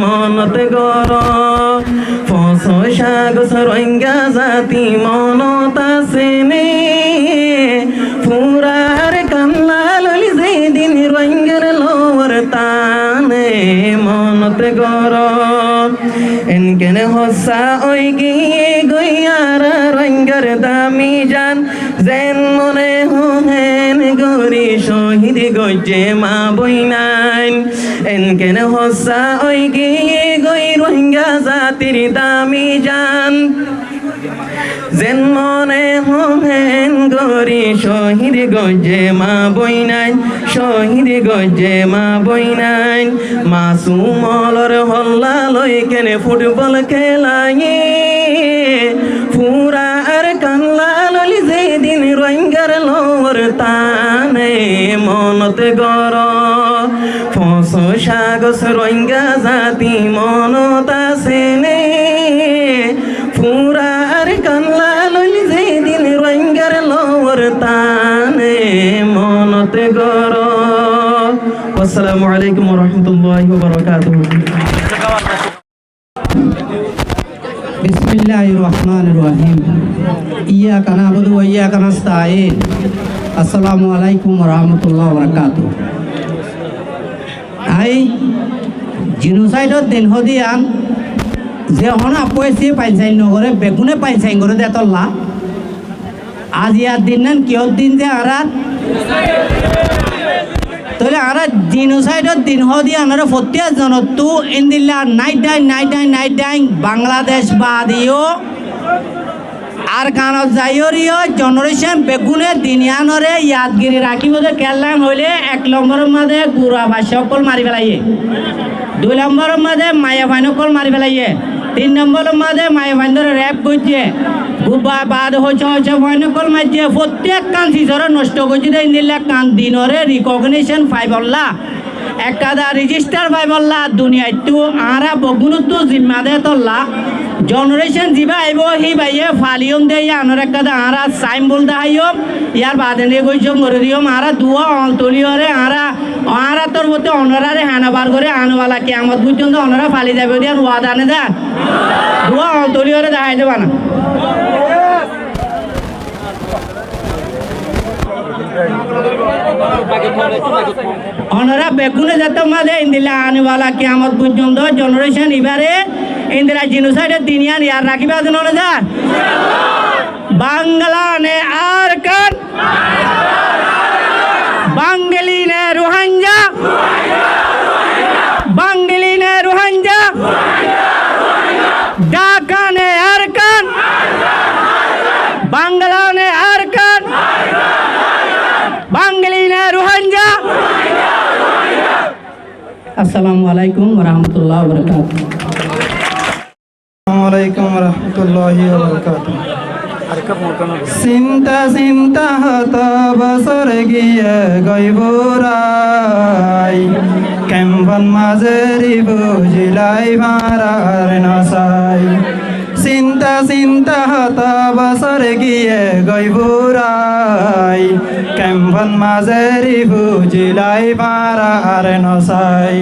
monot goró, Foñsó cagos Rohingya zati monot asé né? Fura Arkan lal óil zedin Rohingyar lóor tane monot goró. Enkene hossá ói giyé goi añára Rohingyar dami jan, zen mone hoó hén gorí cóhid goijjé maa boinain. Enkene hossá ói giyé goi Rohingya zatir dami jan, zen mone hoó hén gorí cóhid goijjé maa boinain, cóhid goijjé maa boinain. Masum olor holla loi kene futbol kelaiyé, Fura Arkan lal óil zedin Rohingyar lóor tane monot goró, Foñsó cagos Rohingya zati monot asé né? Fura Arkan lal óil zedin Rohingyar lóor tane monot goró. Wassalamu alaikum warahmatullahi wabarakatuhu. Bismillahir Rahmanir Rahim. Iyyaka na'budu wa iyyaka nasta'in. Assalamu alaikum warahmatullahi wabarakatuh. Añí jinosaidor din hoó de yián, ze honó afuaye siye fainsain no goré, beggúne fainsain goré de tolla. Aijjar din nán kiyór din de añárar? Tóile añára jinosaidor din hoó de yián añára fottí zonottú endilla nái dhain, nái dhain, nái dhain, Bangladec baade yó Arkanot zaiyóre yó, generation beggúne din yiánoré yadgiri rakíbo de. Kiyólla hoilé ek lombóror mazé gura bacca ókkol mari felaiyé, dui lombóror mazé maiyafuain ókkol mari felaiyé, tin lombóror mazé maiyafuaindóre rep goijjé, gubba baade hoicca hoicca fuain ókkol maijjé, fottí ekkán sizoré nocto goijjé de. Endilla ekkán dinoré recognition faibolla, ekkán rijistar faibolla duniyaittú añára beggúnottú zimma de tolla. Generation zibá aibó híbaye faliyum de yiánor ekkán añára symbol daháiyum. Yar baade negoi jom gorí diyum, añára duwá oñl tulíyoré añára, añára torfóttu onoráre hanobar gorí, anewala kiyamot foijjonto onorá fali zaibó de yián wada ne de? Duwá oñl tulíyoré dahái de bana. Onorá beggúne zeto mazé endilla anewala kiyamot foijjonto generation ibáre Indira jinosaidor din yián yad rakíba de no za? Bangla ne Arkan, Bangli ne Ruáingga, Bangli ne Ruáingga, Dhaka ne Arkan, Bangla ne Arkan, Bangli ne Ruáingga. Assalamu alaikum warahmatullahi wabarakatuh. Assalamu alaikum warahmatullahi wabarakatuh. Sinta sinta hoto bosór giyé goi furai, kemfot mazé rifuji loi farar no sai. Sinta sinta hoto bosór giyé goi furai, kemfot mazé rifuji loi farar no sai.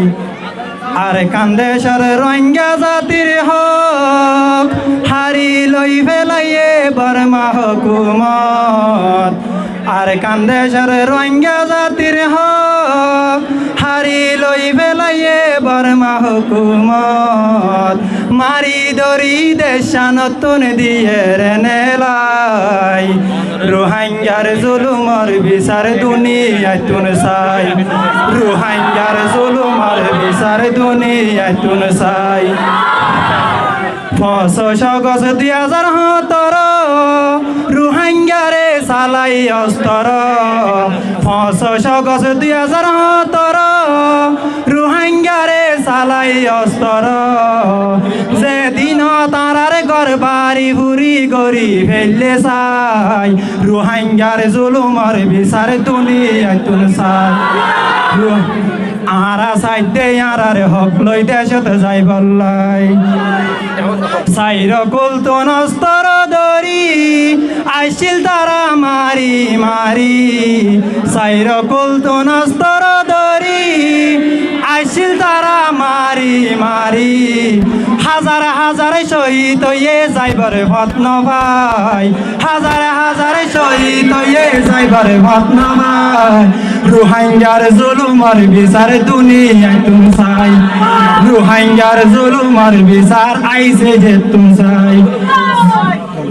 Arkan decór Ruáingga zatir hók hári loi félaiye Borma hókumot. Arkan decór Ruáingga zatir hók hári loi félaiye Borma hókumot. Mari dóri dec cíyanottún diyére nélai. Ruáinggar zulumor bisar duniyaittún sai. Ruáinggar zulumor bisar duniyaittún sai. Foñsíc Ogost dui házar hóñtoro, Ruáinggare salai ostoro. Foñsíc Ogost dui házar hóñtoro, Ruáinggare salai ostoro. Ze dinot añárar gór bari furi gorí feillé sai, Ruáinggar zulumor bisar duniyaittún sai. Ru-, añára saidde añárar hók loi decót zaibolla. Sairó kúltun ostoro dóri aiccíl tará mari mari. Sairó kúltun ostoro dóri aiccíl tará mari mari. Házar házar cóhid óiye zaibor fot no fai. Házar házar cóhid óiye zaibor fot no fai. Ruáinggar zulumor bisar duniyaittún sai. Ruáinggar zulumor bisar aisé zettún sai.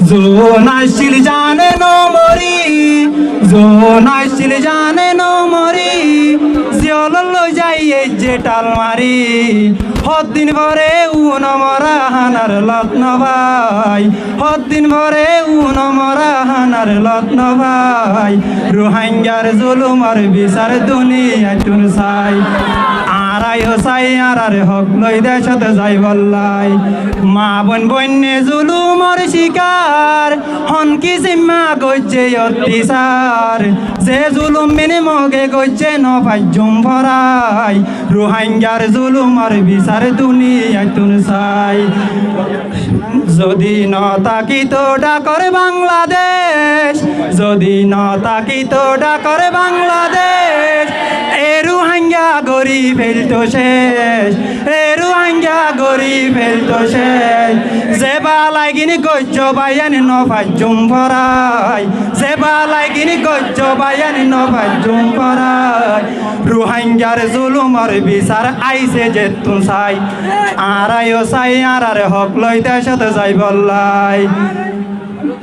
Zuún accíl zane no mori, zuún accíl zane no mori, ziyólor loi zai aijje thal mari. Hoddin fore uno mora hánar lot no fai, hoddin fore uno mora hánar lot no fai. Ruáinggar zulumor bisar duniyaittún sai. Añára yó sai añárar hók loi decót zaibolla. Maa boin boinne zulumor cikar, hon kisimma goijje ottisar. Ze zulum mine Moge goijje no faijjum forai. Ruáinggar zulumor bisar duniyaittún sai. Zodi no tákito Dhakor Bangladec, zodi no tákito Dhakor Bangladec, e Ruáingga gorí feilto cec, e Ruáingga gorí feilto cec. Ze balaigin goijjo baiyain no faijjum forai, ze balaigin goijjo baiyain no faijjum forai. Ruáinggar zulumor bisar aisé zettún sai. Añára yó sai añárar hók loi decót zaibolla.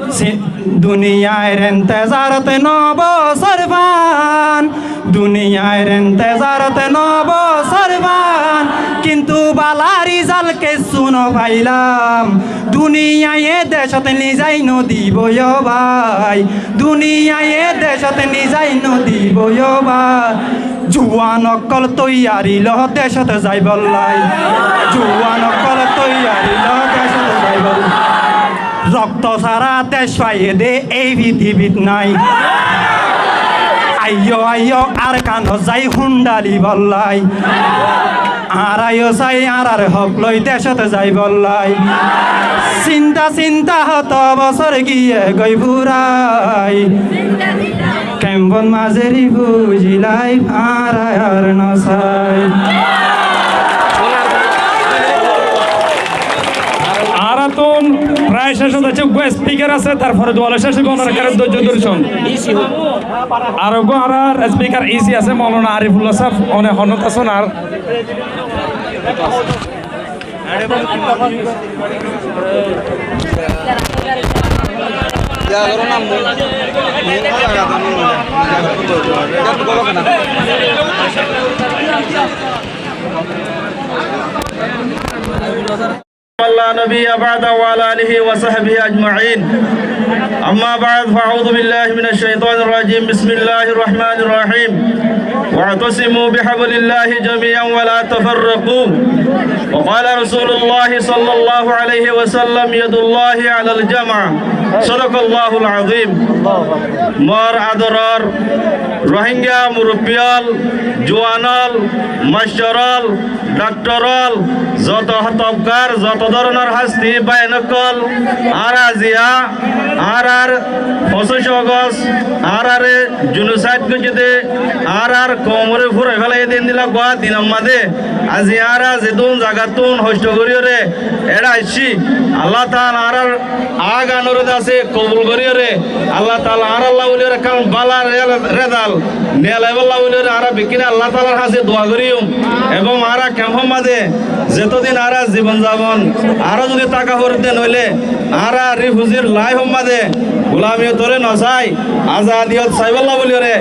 Si-, duniyair entezarot no bosór fán, duniyair entezarot no bosór fán, kintu bala rizalt kessú no failam. Duniyaiye decót nizai no dibo yó bái, duniyaiye decót nizai no dibo yó bái. Juwan ókkol toiyari lo decót zaibolla. Juwan ókkol toiyari lo decót zaibolla. Rokto sára dec faiyé de ei fitibit nai. Aiyó, aiyó, Arkanot zai húndalibolla. Añára yó sai añárar hók loi decót zaibolla. Sinta sinta hoto bosór giyé goi furai. Kempot mazé rifuji laif añára ar no sai. Añárattún prai céc ót aiccé, uggwá spikar asé, tarfore duwalot céc óibo, onora ekkere dóijjo dóri cúnon. Ar uggwá añárar spikar isi asé, Moulana Arifullah sáb, one honót asón ar. من لا نبي بعده وعلى آله وصحبه أجمعين. أما بعد، فأعوذ بالله من الشيطان الرجيم. بسم الله الرحمن الرحيم. واعتصموا بحبل الله جميعا ولا تفرقوا. وقال رسول الله صلى الله عليه وسلم: يد الله على الجميع. صدق الله العظيم. Mor adoror Rohingya murubbi ól, juwan ól, mastor ól, dhaktor ól, zoto tobkar, zoto dóronor hásti báin ókkol, añára aziya, añárar foñsíc Ogost, añárare junosaid goijjé dé, añárar koumoré fúrai félaiye dé endilla uggwá dinor mazé, aziya añára zedún zagattún hosto goríyoré eçé aiccí, Allah taala añárar aáganoré de asé kobul goríyoré, Allah taala añárálla bóliyoré ekkán bála re-, rezalt nelaibólla bóliyoré añára bekkúne Allah taalar hañsé dua goríyum. Ebong añára kempor mazé zetódin añára zibon zabon añára zodi táka foré dé noóile añára rifuzir laifór mazé gulamiyotoré nosai, azadiyot saibólla bóliyoré,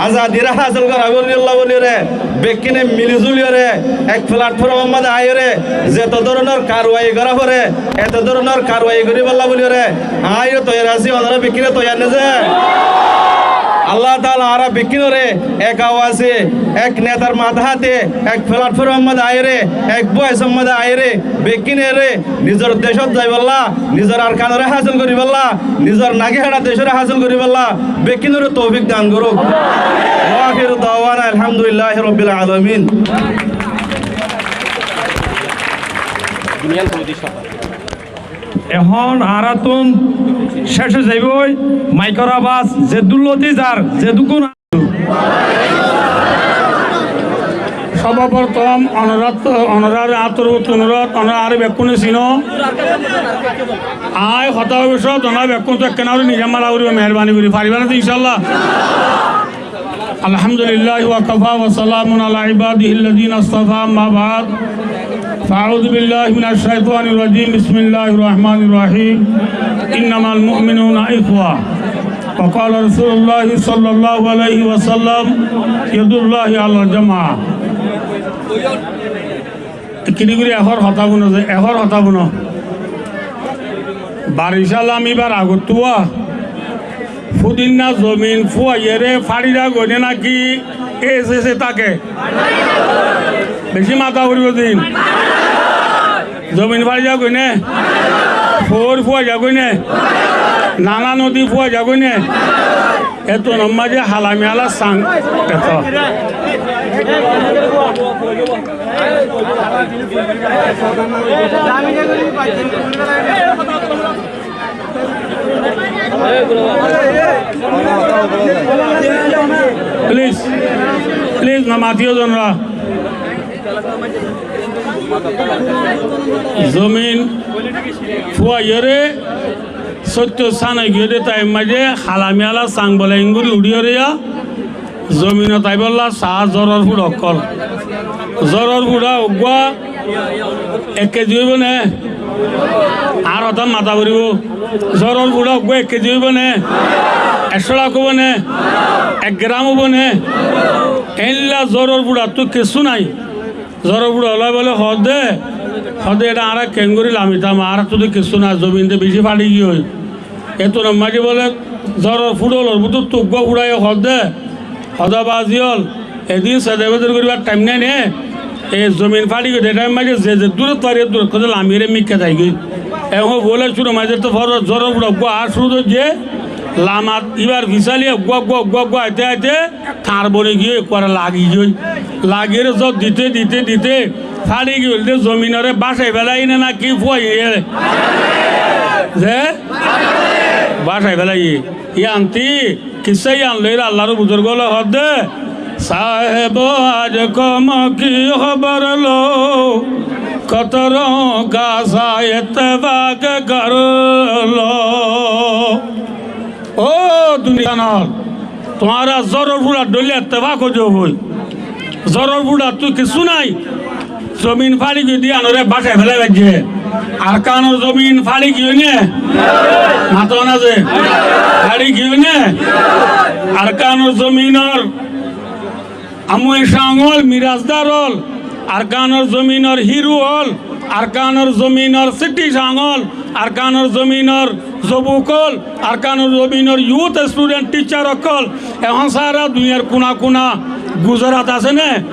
azadiré hásil goráibólla bóliyoré, bekkúne mili zúliyoré ek felatformor mazé aiyóre zeto dóronor karwai gorá foré, eto dóronor karwai goríbolla bóliyoré añára yó toiyar así, onorá bekkúne toiyar né ze? Allah taala añára bekkúnoré ek awaze, ek netar matahate, ek felatformor mazé aiyóre, ek boisor mazé aiyóre, bekkúnoré nizor decót zaibolla, nizor arkanoré hásil goríbolla, nizor nagi hára decóre hásil goríbolla bekkúnoré toufik dan gorouk. Wa akhiru dawana anil hamdulillahi rabbil alamin. Ehón añárattún céc ói zaibói, maikor abas zeddúr lóti zar, zeddúr gún Sórbofrotóm onorár, onorár añár torfóttu onurot, onorá añáre bekkúne sinó. Aññí hotá hoibóu cót, onorá bekkúne ekkená gorí nizam mara goríba, meherbani gorí. Faribá né, incállah? الحمد لله وكفى وسلام على عباده الذين اصطفى، أما بعد. فأعوذ بالله من الشيطان الرجيم. بسم الله الرحمن الرحيم. إنما المؤمنون إخوة. وقال رسول الله صلى الله عليه وسلم: يد الله على الجميع. Ekkiri gorí ehór hotá fúno ze, ehór hotá fúno. Bar incállah, aññí íbar agottú wá, fúdinna zomin fúaiyeré fáçi dá goiné náki ése ése táke? Bicí mata foribóu din. Zomin fáçi dá goiné? Foóir fúai dá goiné? Nala nodi fúai dá goiné? Étunor mazé halamiyala sang eto. Please, please, no matiyó zonra. Zomin fúaiyóre sóittor sán ói giyé dé taim mazé halamiyala sang bole engori uçíyoré yá zominot aibólla saá zóror fuça ókkol. Zóror fuça uggúa ek kezi óibou né? Añár hotá mata foribóu. Zóror fuça uggúa ek kezi óibou né? Ekcó thák óibou né? Ek gram óibou né? Éilla zóror fuçattú kessú nái. Zóror fuça ólla bóle hoódde, hoódde eçé añára keéngorí lamitam, añáráttu dé kessú nái, zomin dé bicí fáçi giyói. Étunor mazé bóle zóror fuça ólor bútottu uggúa fuçaye hoódde, hoódde bázi ól, edin sede bedor goríbar thaim nái né, e zomin fáçi giyói dé thaim mazé ze ze dúrot fari dúrot hoódde lamiyóre mikká zaigói. Ehón foóila cúrur mazé tó fór zóror fuça uggúa aá cúru goijjé, lamat íbar fisálí uggúa uggúa uggúa uggúa aite aite tañr boni giyói, ekkuare lagi giyói. Lagiyóre zór dite dite dite fáçi giyói dé zominoré bácai félaiyé né náki fúaiyé? Ze? Bácai félaiyé. Yíanti kissá yían loiyóre Allar buzurg ókkole hoódde, صاحب آج قوم کی خبر لو، قطروں کا سا اتفاق کر لو۔ Ó duniyar, tuáñra zóror fuçar dóilla ettefak ói zaibói. Zóror fuçattú kessú nái. Zomin fári giyói de yíanoré bácai félai faijjé. Arkanor zomin fári giyói né? Mató na ze. Fári giyói né? Arkanor zominor amoi cang ól, mirasdar ól, Arkanor zominor híru ól, Arkanor zominor sítthi cang ól, Arkanor zominor zobuk ól, Arkanor zominor youth student teacher ókkol, ehón sára duniyar kuna kuna Gujarat asé né?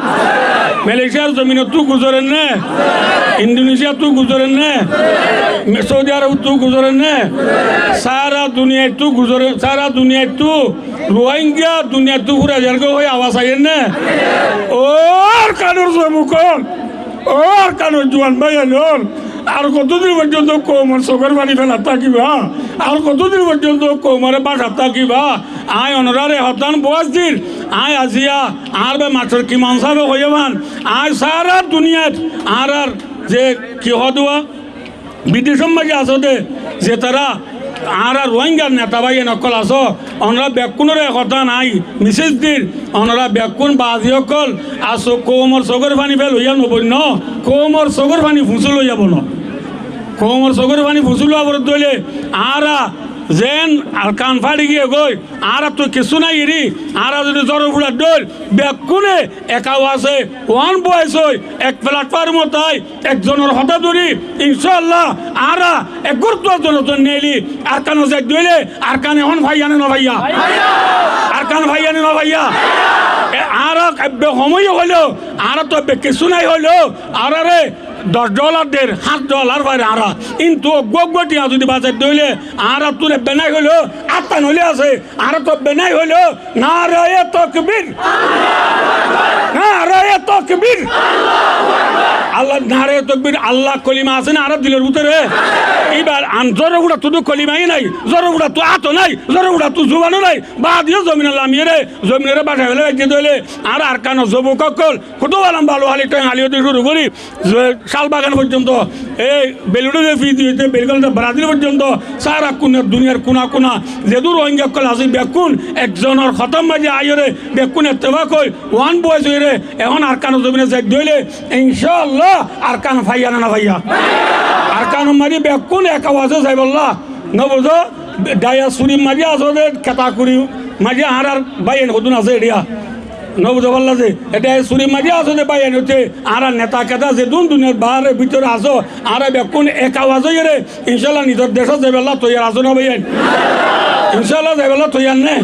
Malaysiar zominottú guzorer né? Indonesiattú guzorer né? Saudi Arabottu guzorer né? Sára duniyaittú guzorer, sára duniyaittú Ruáingga duniyaittú fúrai zargói hoi abas aiyer né? Ó Arkanor zobuk ól, ó Arkanor juan báiyain ól, ar kotodin foijjonto koumor sokór faní felat tákiba? Ar kotodin foijjonto koumoré bácat tákiba? Aññí onoráre hotán boóis dir, aññí aziya añár bái mastor Kimon sábe hoiyé fán, aññí sára duniyait añárar ze ki hoó de, bidecór maze asó de, zetará añára Ruáinggar neta báiyain ókkol asó, onorá bekkúnoré e hotán aññí misej dir, onorá bekkún bazi ókkol asó, koumor sokór faní félaiya no boinno, koumor sokór faní fuñsí loiya bono. Koumor sokór faní fuñsí loiya bono dóile, añára zeén Arkan fári giyé goi, añárattú kessú nái eri, añára zodi zóror fuçar dóil, bekkúne ek awaze, one voice ói, ek platform ot ai, ekzonor hotá dóri, incáalla, añára ek guruttuwar zonor zon neeli, Arkan zai dóile, Arkan ehón faiya né no faiya? Arkan faiya né no faiya? E, añára ebbe hom óiye hoileó, añárattú ebbe kessú nái hoileó, añáráre doc dholar der, háñt dholar fair añára. Kintu eggúa eggúa thiañ zodi bazai dóile, añárattún ebbe nái hoileó, áttan óile asé, añárattú ebbe nái hoileó, naraye tokbir! Naraye tokbir! Allah, naraye tokbir, Allah kolima asé né añárar dilor bútore? Íbar añár zóror fuçattú kolima nái, zóror fuçattú át nái, zóror fuçattú zuban nái, baade yó zominot lamiyére, zominoré bácai félai faijjé dóile, añára Arkanor zobuk ókkol, Kutubalam, Baluháli, Toiháli óttu cúru gorí, ze, Cálbagan foijjonto, ei Beludé ze Fiji óite, Belganta Brazil foijjonto, sára kuna, duniyar kuna kuna, zedún Ruáingga ókkol así, bekkún ekzonor hotár maze aiyóre, bekkún ettefak ói, one voice óiyore, ehón Arkanor zomine zai dóile, incáalla, Arkan faiya né no faiya? Arkanor maze bekkún ek awaze zaibolla, no buzó? Dayasfurir maze asó de, Ketakuri maze añárar báiyain hodún asé eriya. No buzó fálla ze, e Dayasfurir maze asó de báiyain óite, añárar neta keta zedún duniyar baáre bútore asó, añára bekkún ek awaz óiyore, incáalla nizor decót zaibálla toiyar asó né báiyain? Incáalla zaibálla toiyar né?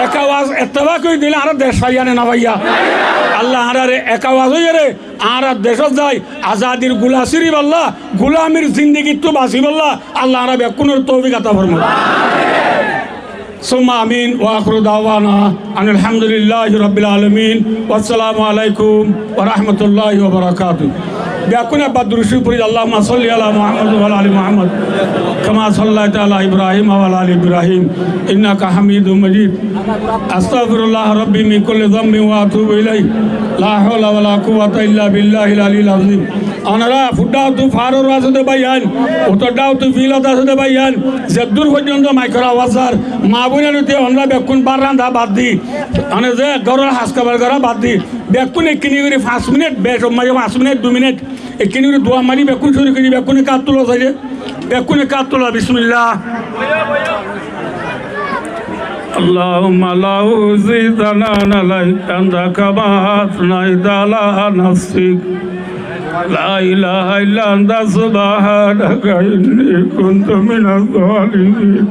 Ek awaz ettefak ói dile añára dec faiya né no faiya? Allah añárare ek awaz óiyore añárar decót zai azadir gula siribálla, gulamir zindigittú basibálla Allah añára bekkúnore toufik ata formok. Summa amin, wa akhiru dawana anil hamdulillahi rabbil alamin. Wassalamu alaikum wa rahmatullahi wa barakatuh. Bekkúne abbar durud córif fori, Allahumma salli ala Muhammad wa ala ali Muhammad, kama sallaita ala Ibrahim wa ala ali Ibrahim, innaka hamidum majid. Astaghfirullah rabbi min kulli dhanbin wa atubu ilaih. La hawla wa la quwwata illa billahil aliyil azim. Onora fudda óttu fáror asó de báiyain, utorda óttu filot asó de báiyain, zeddúr foijjonto maikor awaz zar, maa boinain óite onora bekkún bát randa bad di, mane ze góror ham kabar gora bad di, bekkún ekkiní gorí fañs minit, bec maze fañs minit, dui minit, ekkiní gorí dua mari bekkún cúru gorí, bekkúne ek át tula sairé, bekkúne ek át tula, bismillah. اللهم لا أحصي ثناء عليك أنت كما أثنيت على نفسك. لا إله إلا أنت سبحانك إني كنت من الظالمين.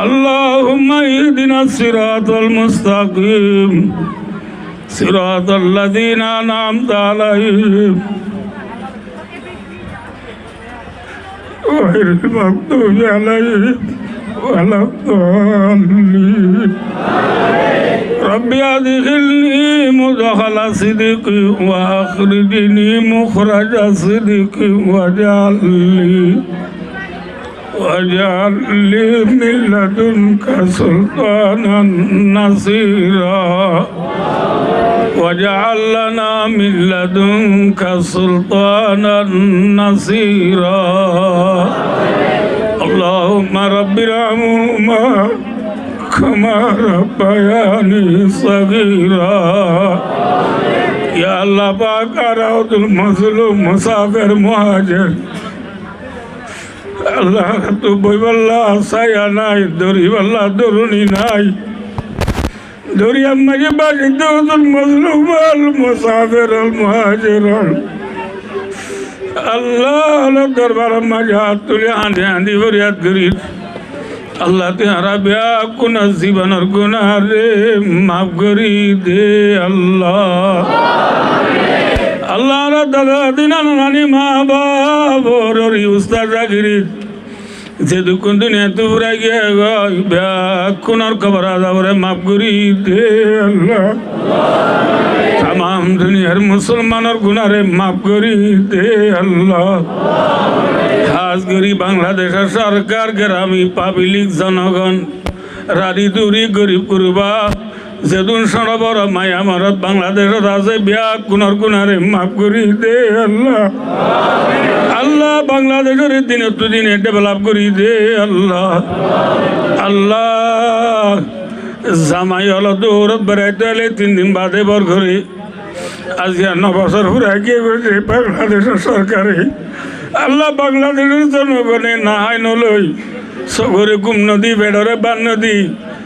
اللهم اهدنا الصراط المستقيم. صراط الذين أنعمت عليهم غير المغضوب عليهم ولا الضالين. رب أدخلني مدخل صدق وأخرجني مخرج صدق واجعل لي واجعل لي من لدنك سلطانا نصيرا. واجعل لنا من لدنك سلطانا نصيرا. اللهم رب ارحمهما كما ربياني صغيرا. يا Allah pak, añára ókkol mozlum, musafer, muhajir. Allah, añárattú boibálla sáya nái, dóribálla dóruni nái. Dóriyar maze báci de ókkol mozlum ól, musafer ól, muhajir ól. Allah, añárar dorbaror maze hát tuli hañdi hañdi foriyad gorir. Allah, tui añárar beggúnor zibonor gunáre maf gorí de, Allah. Allah, añárar dada dadi, nana nani, ma baf, ór ór, ustad cágir, zedukkún duniyaittú furai giyé goi, beggúnor kobor azabore maf gorí de, Allah. Tamam duniyar musolmanor gunáre maf gorí de, Allah. Hás gorí Bangladecor sorkar, gerami pablik, zonogon, rari duri, gorib gurba, zedún cóñço boro maiya morot Bangladecot asé, beggúnor gunáre maf gorí de, Allah. Allah, Bangladecóre dinottú dine develop gorí de, Allah. Allah, zamai ólor duorot beraito aile tin din bade bor goré. Aijja no bosór furai giyé goi de Bangladecor sorkare. Allah, Bangladecor zonogone no hái no loi, sogore gum no di, feçore bát no di,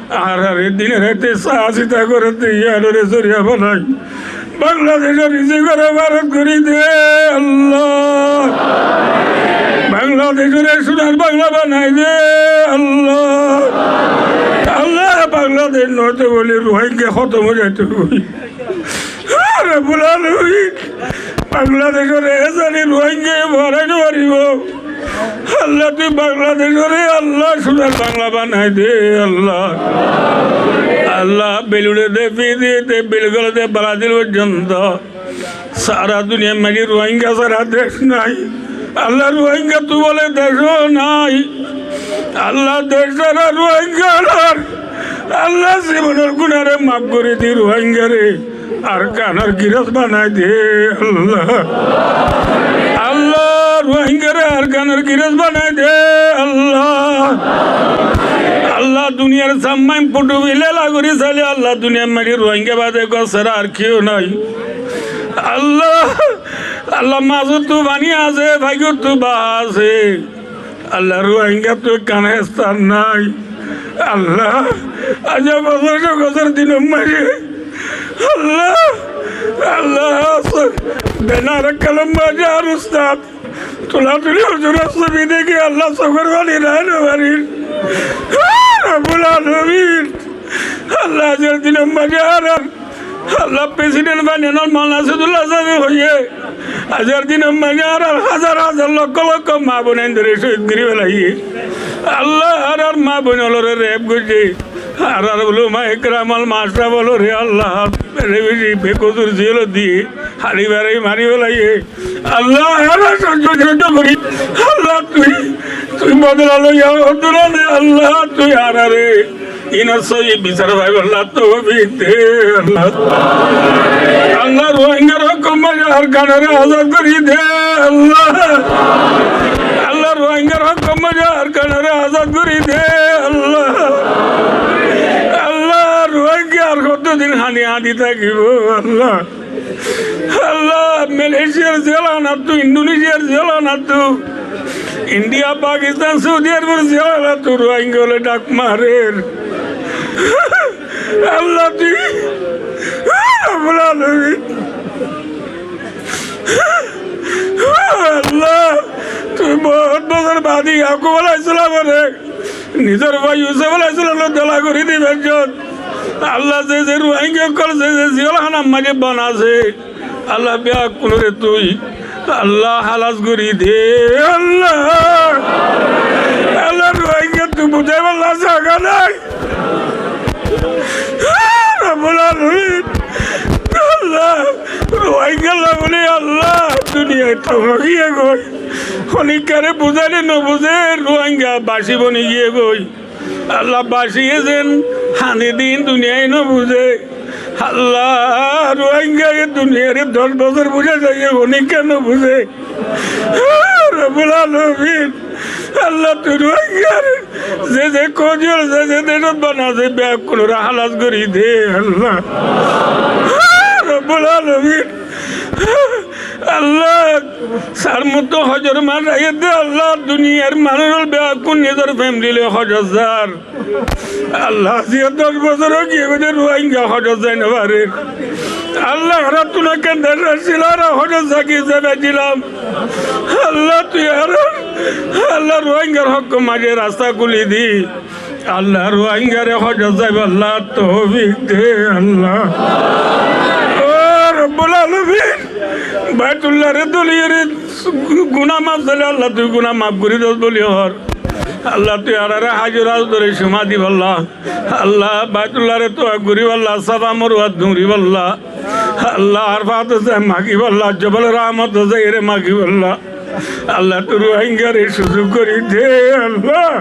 añárare dine raite sahajita goré de, iyanore zoriya banai Bangladecor rizikore barat gorí de, Allah. Bangladecóre sunar Bangla banai de, Allah. Allah, Bangladec no óito bóli Ruáingga hótom ói zaito goi. Rabbul Alamin, Bangladecóre ezani Ruáingga barai no faribo. Allah, tui Bangladecóre, Allah, sunar Bangla banai de, Allah. Allah, Belure de, Fiji de, Belgore de, Brazil forzonto. Sára duniyar maze Ruáingga sára dec nai. Allah, Ruáinggattu bóle dec nai. Allah, dec sára Ruáingga ar. Allah, zibonor gunáre maf gorí de Ruáinggare Arkanor girós banai de, Allah. Allah, Ruáinggare Arkanor girós banai de, Allah. Allah, duniyar sammáin futhú bile lagori saile, Allah, duniyar maze Ruáingga bade gór sára ar kiyó nai. Allah, Allah, mazottu faní asé, faigottu bá asé. Allah, Ruáinggattu ekkán están nai. Allah, aijja bosór bosór dinor maze, Allah, Allah, benar ekkalor maze ar ustad tulatuli huzuror sobi deki Allah sokor faní raha no farir. Rabbul Alamin, Allah, aijjar dinor maze ar, ar Allah, President Panel or Maulana Asadullah sábe hoiye, aijjar dinor maze añárar házar házar lokko lokko maa boinaindore cóhid gori félaiye. Allah, añárar maa boin ólore rep goijje. Añárar ulama ekram ól, mastor ólore Allah, beci beci bekosur jelot diye, hári bari mari félaiye. Allah, añárar sóijjo sóijjo gori, Allah, tui, tui bodola loiya, bodola ne, Allah, tui añárare inor sóhi bisar faibolla toufik de, Allah. Allah, Ruáinggar hókor maze Arkanore azad gori de, Allah. Allah, Ruáinggar hókor maze Arkanore azad gori de, Allah. Allah, Ruáingga ar hoddin hañdi hañdi tákibo, Allah. Allah, Malaysiar jel hanattú, Indonesiar jel hanattú, India, Pakistan, Saudi Arabor jel hanattú Ruáingga ókkole dhak marer. Allah, tui, Rabbul Alamin. Allah, tui bout bosór bade Yakub alaihissalamore nizor bái Yusuf alaihissalamor dela gori dibar jot. Allah, ze ze Ruáingga ókkol ze ze jel hanar maze bond asé, Allah, beggúnore tui, Allah, halas gori de, Allah. Allah, Ruáinggattu buzaibolla zaga nai. Rabbul Alamin, Allah, Ruáinggalla buli Allah duniyai toma giyé goi. Honikkare buzaile no buze, Ruáingga baci boni giyé goi. Allah, baciye zen hañde din duniyai no buze. Allah, Ruáinggaye duniyare doc bosór buzai zaiye, honikka no buze. Rabbul Alamin, Allah, tui Ruáinggare ze ze kódi ól, ze ze decót bana asé, beggúnore halas gori de, Allah. Rabbul Alamin, Allah, sar motó hójor mac aiyér de Allah, duniyar manúic ókkol beggún nizor femili loi hójot zar. Allah, aijja doc bosór ói giyé de Ruáingga hójot zai no farer. Allah, añárattún ekkán dec accíl, añára hójot zai ki hísabe aiccílam. Allah, tui añárar, Allah, Ruáinggar hók maze rasta kúli di. Allah, Ruáinggare hójot zaibálla toufik de Allah. Ó Robbul Alamin, Baitulláre dóri yóre guná maf saile Allah tui guná maf gorí dos buli hoór. Allah, tui añáráre hájor ás dóri cúma dibálla. Allah, Baitulláre tuaf goríbálla, Safa Morwat dóuribálla. Allah, Arfat zai magibálla, Jobal Rahmot zai ére magibálla. Allah, tui Ruáinggare cúzuk gorí de Allah.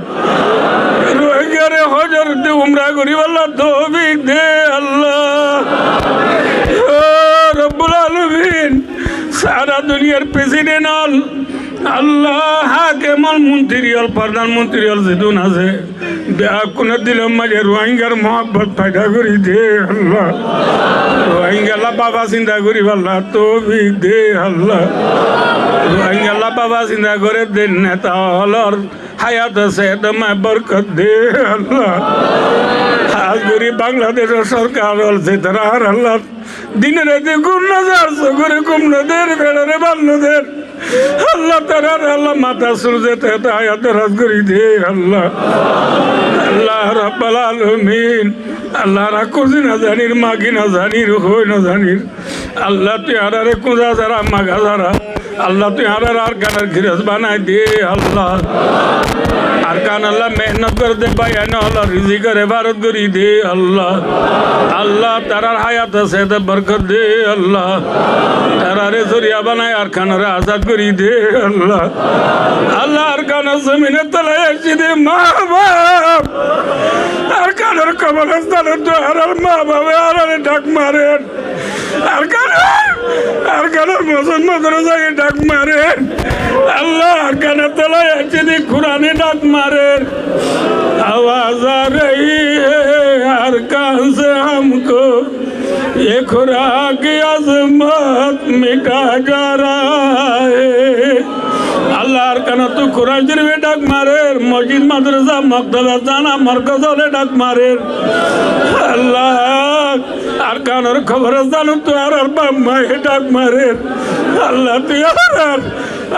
Ruáinggare hójor de umra goríbálla toufik de Allah. Ó Robbul Alamin, sára duniyar president ól, Allah, hákem ól, montiri ól, pordán montiri ól zedún asé, beggúnor dilor maze Ruáinggar muhábbot foida gorí de Allah. Ruáinggalla báfa sinta goríbálla toufik de Allah. Ruáinggalla báfa sinta gorer de neta ólor háyat sehet maze borkot de Allah. Hás gorí Bangladecor sorkar ól zetará Allah, dine raite gúm no zar, sógore gúm no der, feçore bát no der. Allah, tarár Allah, matár sul zete zete háyat daraz gorí de Allah. Allah Robbul Alamin, Allah, añára kúzi no zanir, magi no zanir, hoi no zanir. Allah, tui añáráre kúza sára, maga sára, Allah, tui añáráre Arkanor girós banai de Allah. Arkanolla mehénnot gorer de báiyain ólor rizikore barot gorí de Allah. Allah, tarár háyat sehet borkot de Allah. Taráre zoriya banai Arkanore azad gorí de Allah. Allah, Arkanor zominor tola aiccé de ma baf, Arkanor koborstanot añárar ma bafe añáráre dhak marer. Arkanor, Arkanor mosjid madrasaye dhak marer. Allah, Arkanor tola aiccé de Kurane dhak marer. آواز آ رہی ہے ارکان سے ہم کو، یہ خدا کی عظمت مٹا جا رہا ہے۔ Allah, Arkanottú Kuran Corife dhak marer, mosjid, madrasa, moktobe, tána, morkos ókkole dhak marer. Allah, Arkanor koborstanottú añárar baf maye dhak marer. Allah, tui añárar,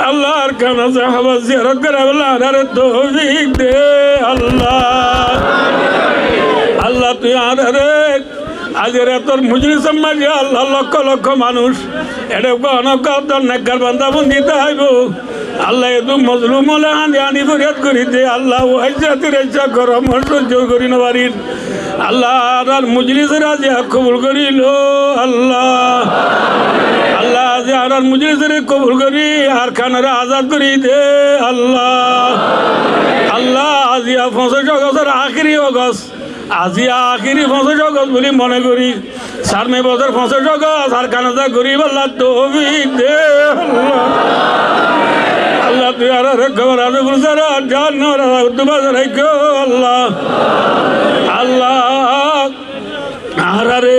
Allah, Arkanot zai kobor ziyarot goríbálla añáráre toufik de Allah. Allah, tui añáráre aijjar etór mojlisor maze Allah, lokko lokko manúic eçé uggwá onogwá dor nekkar banda bandi táibo. Allah, edún mozlum ókkole hañdi hañdi foriyad gorí de Allah, uwáis zatir ecca gorom soijjo gorí no farir. Allah, añárar mojlisore aijja kobul gorí lo Allah. Allah, aijja añárar mojlisore kobul gorí Arkanore azad gorí de Allah. Allah, aijja foñsíc Ogostor ahéri Ogost, aijja ahéri foñsíc Ogost buli mone gorí, sámne bosór foñsíc Ogost Arkanot zai goríbálla toufik de Allah. Allah, tui añáráre koboror azabor sára jahannamor azabottú bazai raikko Allah. Allah, añáráre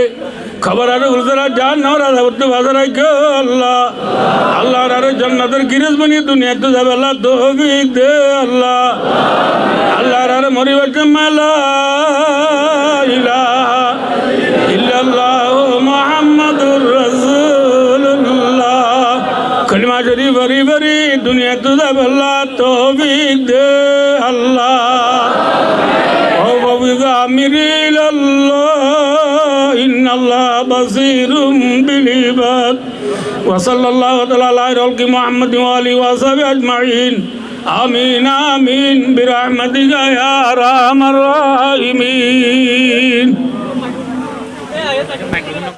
koboror azabor sára jahannamor azabottú bazai raikko Allah. Allah, añáráre jonnotor girós boni duniyattú zaibálla toufik de Allah. Allah, añáráre moribar somot la ilaha illallah Muhammadur Rasulullah kolima corif fori fori duniyattú zaibálla toufik de Allah. وأفوض أمري إلى الله إن الله بصير بالعباد. وصلى الله تعالى على خير خلقه محمد وآله وصحبه أجمعين. آمين، آمين، برحمتك يا أرحم الراحمين.